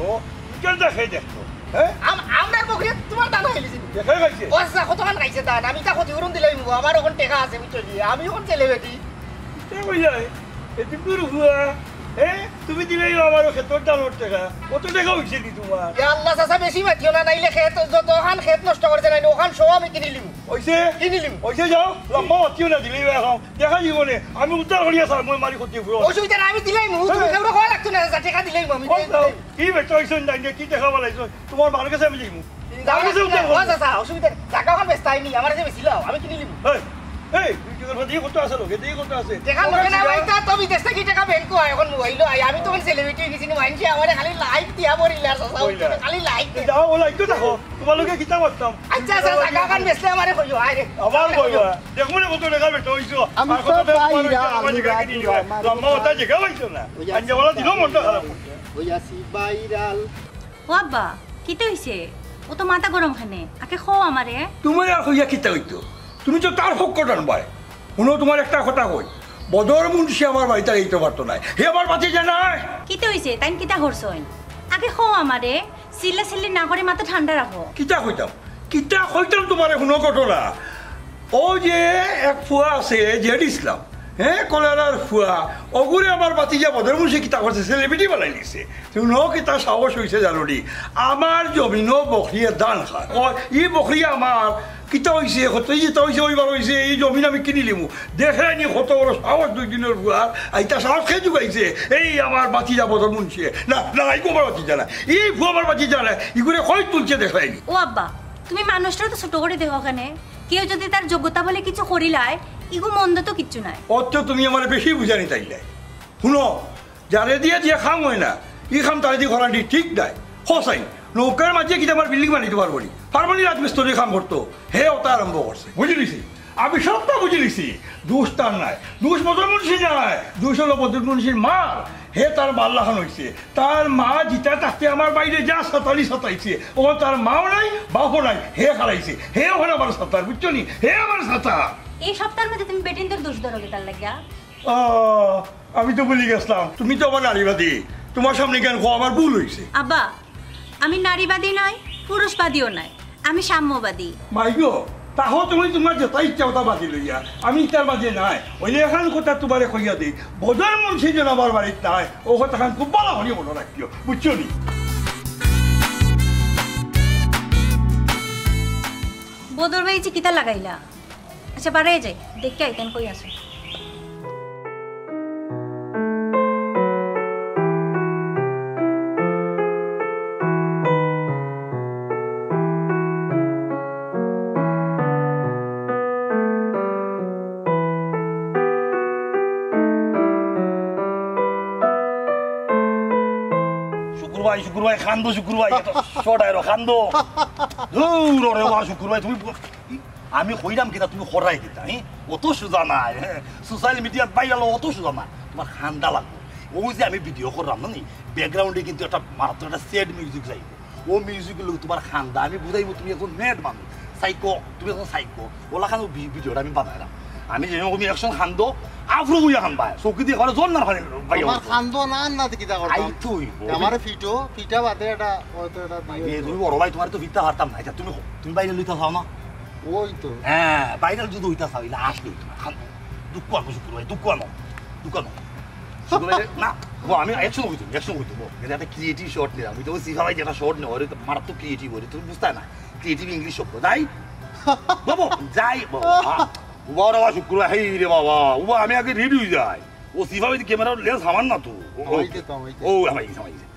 কেন দেখে দেখো, হ্যাঁ? আম-, আমরার বকরিয়ে তোমার ধান খাইলিছে নি? দেখে খাইছে। ও আচ্ছা, কতখান খাইছে ধান? আমি তা ক্ষতিপূরণ দিলাই মুগো, আমার ওখান টেকা আছে, বুঝছো নি? আমি ওখান সেলিব্রিটি। তে কই যায়? এদিন তোর হুয়া, হ্যাঁ? তুমি দিলাই আমার খেতর ধানর টেকা। কত টেকা হইছে নি তোমার? ইয়া আল্লাহ, চাচা, বেশি মাতিও না, নাইলে খেত, যতখান খেত নষ্ট করছে নাইলে ওখান সব আমি কিনি লিমু। হইছে? কিনি লিমু। হইছে, যাও, লম্বা মাতিও না, দিলাই এখন। দেখা দিব নে, আমি উদ্ধার করিয়া স্যার, মই মারি ক্ষতি পুরো। অসুবিধা নাই, আমি দিলাই মু, তুমি হ্যাঁ। কেউরে কওয়া লাগতো না, যা টেকা দিলাই মু, আমি কই দিলাই যাও? মু। কি বেটা হইছে না, কি টেকা বালাইছো? তোমার মার কাছে আমি যাইমু। যাও মার কাছে না, উদ্ধার করবো। আচ্ছা, আচ্ছা, অসুবিধা নাই। জাগা আমার বেচতে আইনি, আমার কাছে বেশি লাও, আমি কিনি লিমু। এই, এই, তুই টেকা দিয়ে কত আছে লোকে, দিয়ে কত আছে? টেকা লোকে না ভাই, তা তো বিদেশ থেকে টেকা ব্যাংক হয় এখন মোবাইল, আই, আমি তো সেলিব্রিটি হয়ে গেছি, মাইনষে আমারে খালি লাইক দিয়া পড়িলে আর চাচা, কইলা। খালি লাইক দে। যাও, ও লাইক তো দেখো, তোমার লোকে কিতা করতাম? আচ্ছা, আচ্ছা, জাগা এখন বেচলে আমারে কইও, আয় রে। আবার কইবা, দেখো না কত টেকা বেটা হইছো। আমি আর তো কত টেকা তোমার বাইরে হইছে, আমার আলু জায়গায় রাখি কিনি দিবা। আমার লম্বা কথা জায়গা হইছো না। ওই আঞ্জা বলা দিল মনটা খারাপ। ওই আসি বাইরাল। ও আব্বা, কিতা হইছে? ও তো মাথা গরম খানে। আগে কও আমারে। তুমি আর কইয়া কিতা হইতো? তুমি তো তার পক্ষ টানবায়। শুনো, তোমার একটা কথা কই, বদর মুন্সি আমার বাড়িত আর আইতে পারতো নায়। হে আমার ভাতিজা নায়। কিতা হইছে? তাইন কিতা করছইন? আগে কও আমারে। চিল্লা চিল্লি না করে মাথা ঠান্ডা রাখো। কিতা কইতাম? কিতা কইতাম তোমারে? শুনো ঘটনা। ও যে এক ফুয়া আছে, জেড ইসলাম, হ্যাঁ, কলারার ফুয়া, ওগুরে আমার ভাতিজা বদর মুন্সি কিতা করছে, সেলিব্রিটি বানাই নিছে। শুনো কিতা সাহস হইছে জানো নি? আমার জমিনো বকরিয়ে ধান খায়। ও, ই বকরি আমার কিতা হইছে, কত যেটা হইছে, ওইবার হইছে, এই জমিন আমি কিনি লিমু। দেখে নি কত বড় সাহস দুই দিনর ফুয়ার, আর ইটা সাহস কে জুগাইছে? এই আমার ভাতিজা বদর মুন্সি। না, না, এই আমার ভাতিজা না। এই ফুয়া আমার ভাতিজা না। ইগুরে কই তুলছে দেখে নি। ও আব্বা, তুমি মানুষটারে তো ছোট করে দেখো কেনে। কেউ যদি তার যোগ্যতা বলে কিছু করিলায়, ইগু মন্দ তো কিচ্ছু নাই। অত তুমি আমারে বেশি বুঝানি চাইলায়। শুনো, যারে দিয়া যে কাম হয় না, ই কাম তারে দি করানি ঠিক নায়। হোসাইন, নৌকার মাঝে কিতা আমার বিল্ডিং বানাইতে পারবো নি? পারবো নি রাজমিস্ত্রির কাম করতো? হে ওটা আরম্ভ করছে। বুঝি লিছি? আমি সবটা বুঝি লিছি। দোষ তার নায়। দোষ বদর মুন্সি নায়। দোষ হলো বদর মুন্সির মার। হে তার মার লাখান হইছে। তার মা জিতা থাকতে আমার বাইরে যা সাতানি সাতাইছে। ও তার মাও নাই, বাপও নাই। হে হারাইছে। হে ওখানে আমার সাতার, বুঝছো নি? হে আমার সাতার। এই সপ্তাহের মধ্যে তুমি বেটিন্তর দোষ ধরো কিতার লাগিয়া? আহ, আমি তো ভুলি গেছলাম, তুমি তো আমার নারীবাদী। তোমার সামনে কেন কও আমার ভুল হইছে? আব্বা, আমি নারীবাদী নয়, পুরুষবাদীও নয়, আমি সাম্যবাদী। মাই গো, তাহো তুমি তোমার যেটা ইচ্ছা ওটা বাজি লইয়া, আমি ইটার মাঝে নাই। ওই যে এখন কথা তোমারে কইয়া দেই, বদর মুন্সি যেন আমার বাড়িত নাই, ও কথাখান খুব ভালা করি মনে রাখিও, বুঝছো নি? বদর ভাই যে কিতা লাগাইলা? আচ্ছা, বারে যাই, দেখি আইতেন কই আছে। শুকুর ভাই, শুকুর ভাই, কান্দো শুকুর ভাই, এত শর্ট আইরো, কান্দো। ধুর, ওরে বাবা, শুকুর ভাই, তুমি ব-, আমি কইরাম কিতা, তুমি করাই দিতা, হি? অত সোজা নায়, হে। সোশ্যাল মিডিয়াত ভাইরাল অত সোজা নায়। তোমার কান্দা লাগবো। ও যে আমি ভিডিও করলাম না নি, ব্যাকগ্রাউন্ডে কিন্তু একটা মারাত্মক একটা স্যাড মিউজিক যাইবো। ও মিউজিক লগে তোমার কান্দা আমি বুঝাইবো, তুমি এখন ম্যাড মানুষ, সাইকো, তুমি এখন সাইকো। ওলা খান ও ভি-, ভিডিওটা আমি বানাইলাম। আমি যে রকম অ্যাকশন কান্দো, আফরু বুইয়া কান্দবা, চৌকি দিয়া একবারে জন্নার ফানি ভাইয়া আমার উঠবো। কান্দো না, না, কিতা করতাম? আই তুই, ও আমারে ফিটো, ফিটা বাদে এটা, হয়তো এটা দিয়ে এ, তুমি বড় ভাই, তোমার তো ফিরতে পারতাম না। আচ্ছা, তুমি, তুমি বাইরে লইতা চাও না? ওই তো। হ্যাঁ, বাইরে যদি হইতা চাও, ইলা আসলে হইতো না। খান, দুঃখ আনো শুকুর ভাই, দুঃখ আনো, দুঃখ আনো। শুকুর ভাই, না, ও আমি একশো হইতো, একশো হইতো, ও। এটা একটা ক্রিয়েটিভ শট নিলাম, ওই তো ওই সিফা ভাই যেটা শট নেওয়া, ওই তো মারাত্মক ক্রিয়েটিভ, ওই তুমি বুঝতে না, ক্রিয়েটিভ ইংলিশ শব্দ, যাই, বাবু, যাই, বাবু, আ, বড় ভাই শুকুর ভাই, হেই রে বাবা, ও আমি আগে রেডি হয়ে যাই। ও সিফা ভাই ক্যামেরার লেন্স আমার না তো। ও, ও, হামাই দে তো, হামাই দে। ও, হামাই গেছে, হামাই গেছে।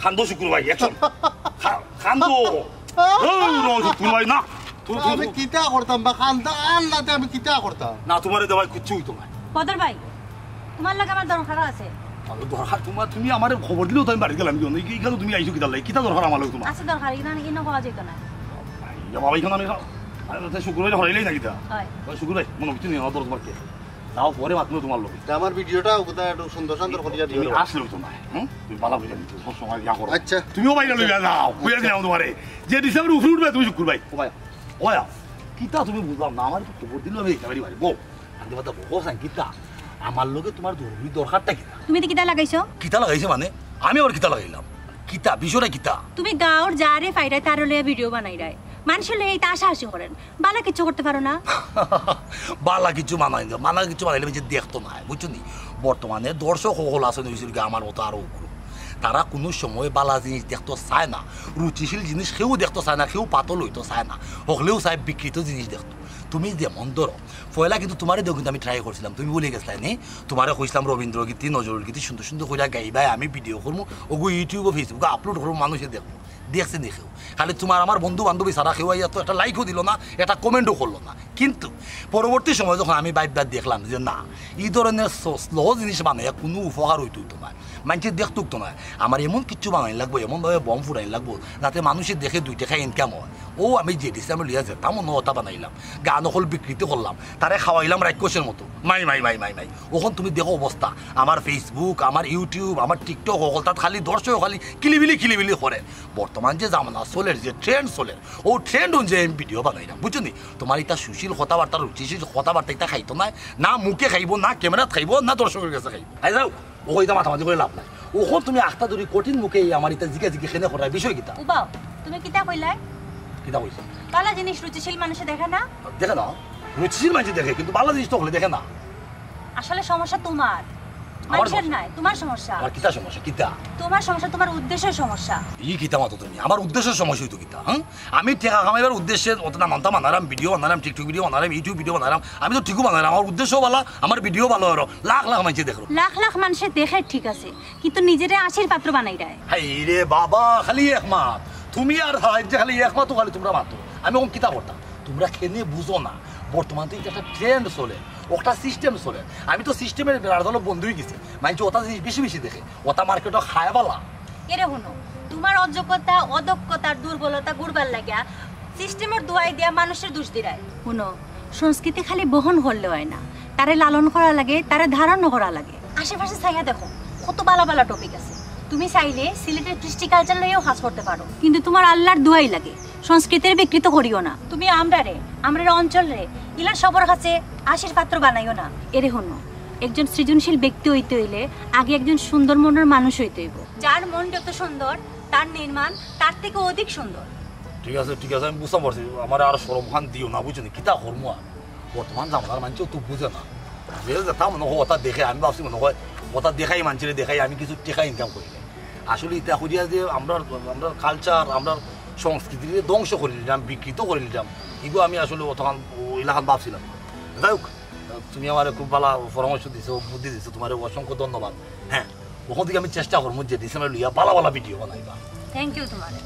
কান্দো শুকুর ভাই, অ্যাকশন। খা-, কান্দো। ও, র শুকুর ভাই, না। তুই, তুই, আমি তুই। কিতা করতাম বা কান্দা, আল্লাতে আমি কিতা করতাম? না, তোমারে দেওয়ায় কিচ্ছু হইতো না। বদর ভাই, তোমার লগে আমার দরকার আছে। আরে দরকার তোমার, তুমি আমারে খবর দিলেও তো আমি বাড়িত গেলাম, কি অন্য? এই, এই কেন তুমি আইছো কিতার লাগি? কিতা দরকার আমার লগে তোমার? আছে দরকার, ইখান, ইনো কওয়া যাইতো না। ইয়া বাবা, ইখান আমি, আরে, তাতে শুকুর ভাই হরাইলাই না কিতা? হয়। ওই শুকুর ভাই, মনে হচ্ছে নি, আমার দরকার তোমার কে? তাও পরে মাতমু তোমার লগে। তা আমার ভিডিওটা কোথায় একটু সুন্দর সুন্দর করিয়া দিও তুমি না। আসলে তো না, হুম? তুমি বালা বুঝা নিতে সব সময় ইয়া করো। আচ্ছা। তুমিও বাইরে লইয়া যাও, কইয়া দিলাম তোমারে। যে ডিসেম্বর উপরে উঠবে তুমি শুকুর ভাই। ও ভাই। ওয়া, কিতা তুমি বুঝলাম না, আমার তো খবর দিল আমি দেখতে পারি বাড়ি। বউ, আনতে পারতা বউ, সাইন কিতা? আমার লগে তোমার জরুরি দরকারটা কিতা? তুমি তো কিতা লাগাইছো? কিতা লাগাইছে মানে? আমি আবার কিতা লাগাইলাম? কিতা, বিষয়টা কিতা? তুমি গাঁওর যারে পাইরায় তারে লইয়া ভিডিও বানাইরায়। মানুষের লইয়া ইতা হাসাহাসি করেন। বালা কিচ্ছু করতে পারো না? বালা কিছু বানাই না, বালা কিছু বানাইলে বেশি দেখতো না, বুঝছো নি? বর্তমানে দর্শক হকল আছে নইছিল কি আমার মতো আরো উগ্র। তারা কোনো সময় বালা জিনিস দেখতো চায় না, রুচিশীল জিনিস কেউ দেখতো চায় না, কেউ পাতল হইতো চায় না, হকলেও চায় বিকৃত জিনিস দেখতো। তুমি যেমন ধরো, পয়লা কিন্তু তোমারে দিয়েও কিন্তু আমি ট্রাই করছিলাম, তুমি ভুলে গেছলায় নি? তোমারে কইছিলাম রবীন্দ্র গীতি, নজরুল গীতি সুন্দর সুন্দর করিয়া গাইবায়, আমি ভিডিও করমু, ওগু YouTube-ও Facebook-ও আপলোড করমু, মানুষে দেখবো। দেখছে নি কেউ? খালি তোমার আমার বন্ধু বান্ধবী ছাড়া কেউ আইয়া তো একটা লাইকও দিল না, একটা কমেন্টও করলো না। কিন্তু পরবর্তী সময় যখন আমি ভাইবা দেখলাম যে না, ই ধরনের স-, স্লো জিনিস বানাইয়া কোনো উপকার হইতো হইতো না, মানষে দেখতো তো না, আমার এমন কিচ্ছু বানাইন লাগবো, এমনভাবে বম ফুটাইন লাগবো যাতে মানুষে দেখে দুই টেকা ইনকাম হয়। ও আমি যে ডিসেম্বর লিয়া যেতাম অন্য ওটা বানাইলাম, গান অকল বিকৃতি করলাম, তারে খাওয়াইলাম রাক্ষসের মতো, মাই মাই মাই মাই মাই। অখন তুমি দেখো অবস্থা, আমার Facebook, আমার YouTube, আমার TikTok অকল তাত খালি দর্শক খালি কিলিবিলি কিলিবিলি করে। বর্তমান যে জামানা চলের, যে ট্রেন্ড চলের, ও ট্রেন্ড অনুযায়ী আমি ভিডিও বানাইলাম, বুঝছো নি? তোমার ইতা সুশীল কথাবার্তা, রুচিশীল কথাবার্তা ইতা খাইতো নায়, না মুখে খাইবো, না ক্যামেরাত খাইবো, না দর্শকের কাছে খাইবো। আই যাও, ও ইতা মাতামাতি করে লাভ নাই। অখন তুমি আখতা ধরি কঠিন মুখে এই আমার ইতা জিগা জিগি কেনে করার বিষয় কিতা? উবাও, তুমি কিতা কইলায়? কিতা কইছো? বালা জিনিস রুচিশীল মানুষে দেখে না? দেখে না, রুচিশীল মানুষে দেখে, কিন্তু বালা জিনিস তো হকলে দেখে না। আসলে সমস্যা তোমার, আমার মানষের সমস্যা? নায়, তোমার সমস্যা। আমার কিতা সমস্যা, কিতা? তোমার সমস্যা, তোমার উদ্দেশ্যের সমস্যা। ই কিতা মাতো তুমি? আমার উদ্দেশ্যের সমস্যা হইতো কিতা, হ্যাঁ? আমি টেকা কামাইবার উদ্দেশ্যে অত নানানতা বানাইরাম, ভিডিও বানাইরাম, TikTok ভিডিও বানাইরাম, YouTube ভিডিও বানাইরাম। আমি তো ঠিকও বানাইরাম, আমার উদ্দেশ্য বালা, আমার ভিডিও ভালা অইরো, লাখ লাখ মানষে দেখরো। লাখ লাখ মানষে দেখে ঠিক আছে, কিন্তু নিজেরে হাসির পাত্র বানাইরায়। হায় রে বাবা, খালি এক মাত। তুমি আর হায় যে খালি এক মাত, খালি তোমরা মাতো। আমি অখন কিতা করতাম? তোমরা কেনে বুঝো না, বর্তমান তো ইটা একটা ট্রেন্ড চলে, একটা সিস্টেম চলে। আমি তো সিস্টেমের বেড়ার তলে বন্ধ হয়ে গেছি। মানষে ওটা জিনিস বেশি বেশি দেখে, ওটা মার্কেটও খায় বালা। এরে হুনো, তোমার অযোগ্যতা, অদক্ষতা, দুর্বলতা গুরবার লাগিয়া সিস্টেমের দোহাই দিয়া মানুষের দোষ দিরায়। হুনো, সংস্কৃতি খালি বহন করলে হয় না, তারে লালন করা লাগে, তারে ধারণও করা লাগে। আশেপাশে চাইয়া দেখো, কত বালা বালা টপিক আছে। তুমি চাইলে সিলেটের কৃষ্টি কালচার লইয়াও কাজ করতে পারো, কিন্তু তোমার আল্লাহর দোহাই লাগে, সংস্কৃতির বিকৃত করিও না। তুমি আমরারে, আমরার অঞ্চলরে ইলা সবর কাছে হাসির পাত্র বানাইও না। এরে হুনো, একজন সৃজনশীল ব্যক্তি অইতে অইলে আগে একজন সুন্দর মনর মানুষ অইতে অইবো। যার মন যত সুন্দর, তার নির্মাণ তার থেকে অধিক সুন্দর। ঠিক আছে, ঠিক আছে, আমি বুঝতাম পারছি। আমার আর শরম খান দিও না, বুঝছো নি? কিতা করমু আর? বর্তমান জামানার মানষেও তো বুঝে না। যে যেটা মনে হয় ওটা দেখে, আমি ভাবছি মনে হয় ওটা দেখাই, মানষরে দেখাই, আমি কিছু টেকা ইনকাম করি। আসলে ইতা করিয়া যে আমরা, আমরা কালচার, আমরা সংস্কৃতিরে ধ্বংস করি নিলাম, বিকৃত করি নিলাম, এগু আমি আসলে অতখান, ইলাখান ভাবছিলাম না। যাই হোক, তুমি আমারে খুব ভালা পরামর্শ দিছো, বুদ্ধি দিছো, তোমারে অসংখ্য ধন্যবাদ। হ্যাঁ, ওখান থেকে আমি চেষ্টা করবো যে ডিসেম্বর লইয়া ভালা ভালা ভিডিও বানাইবা। থ্যাংক ইউ তোমারে।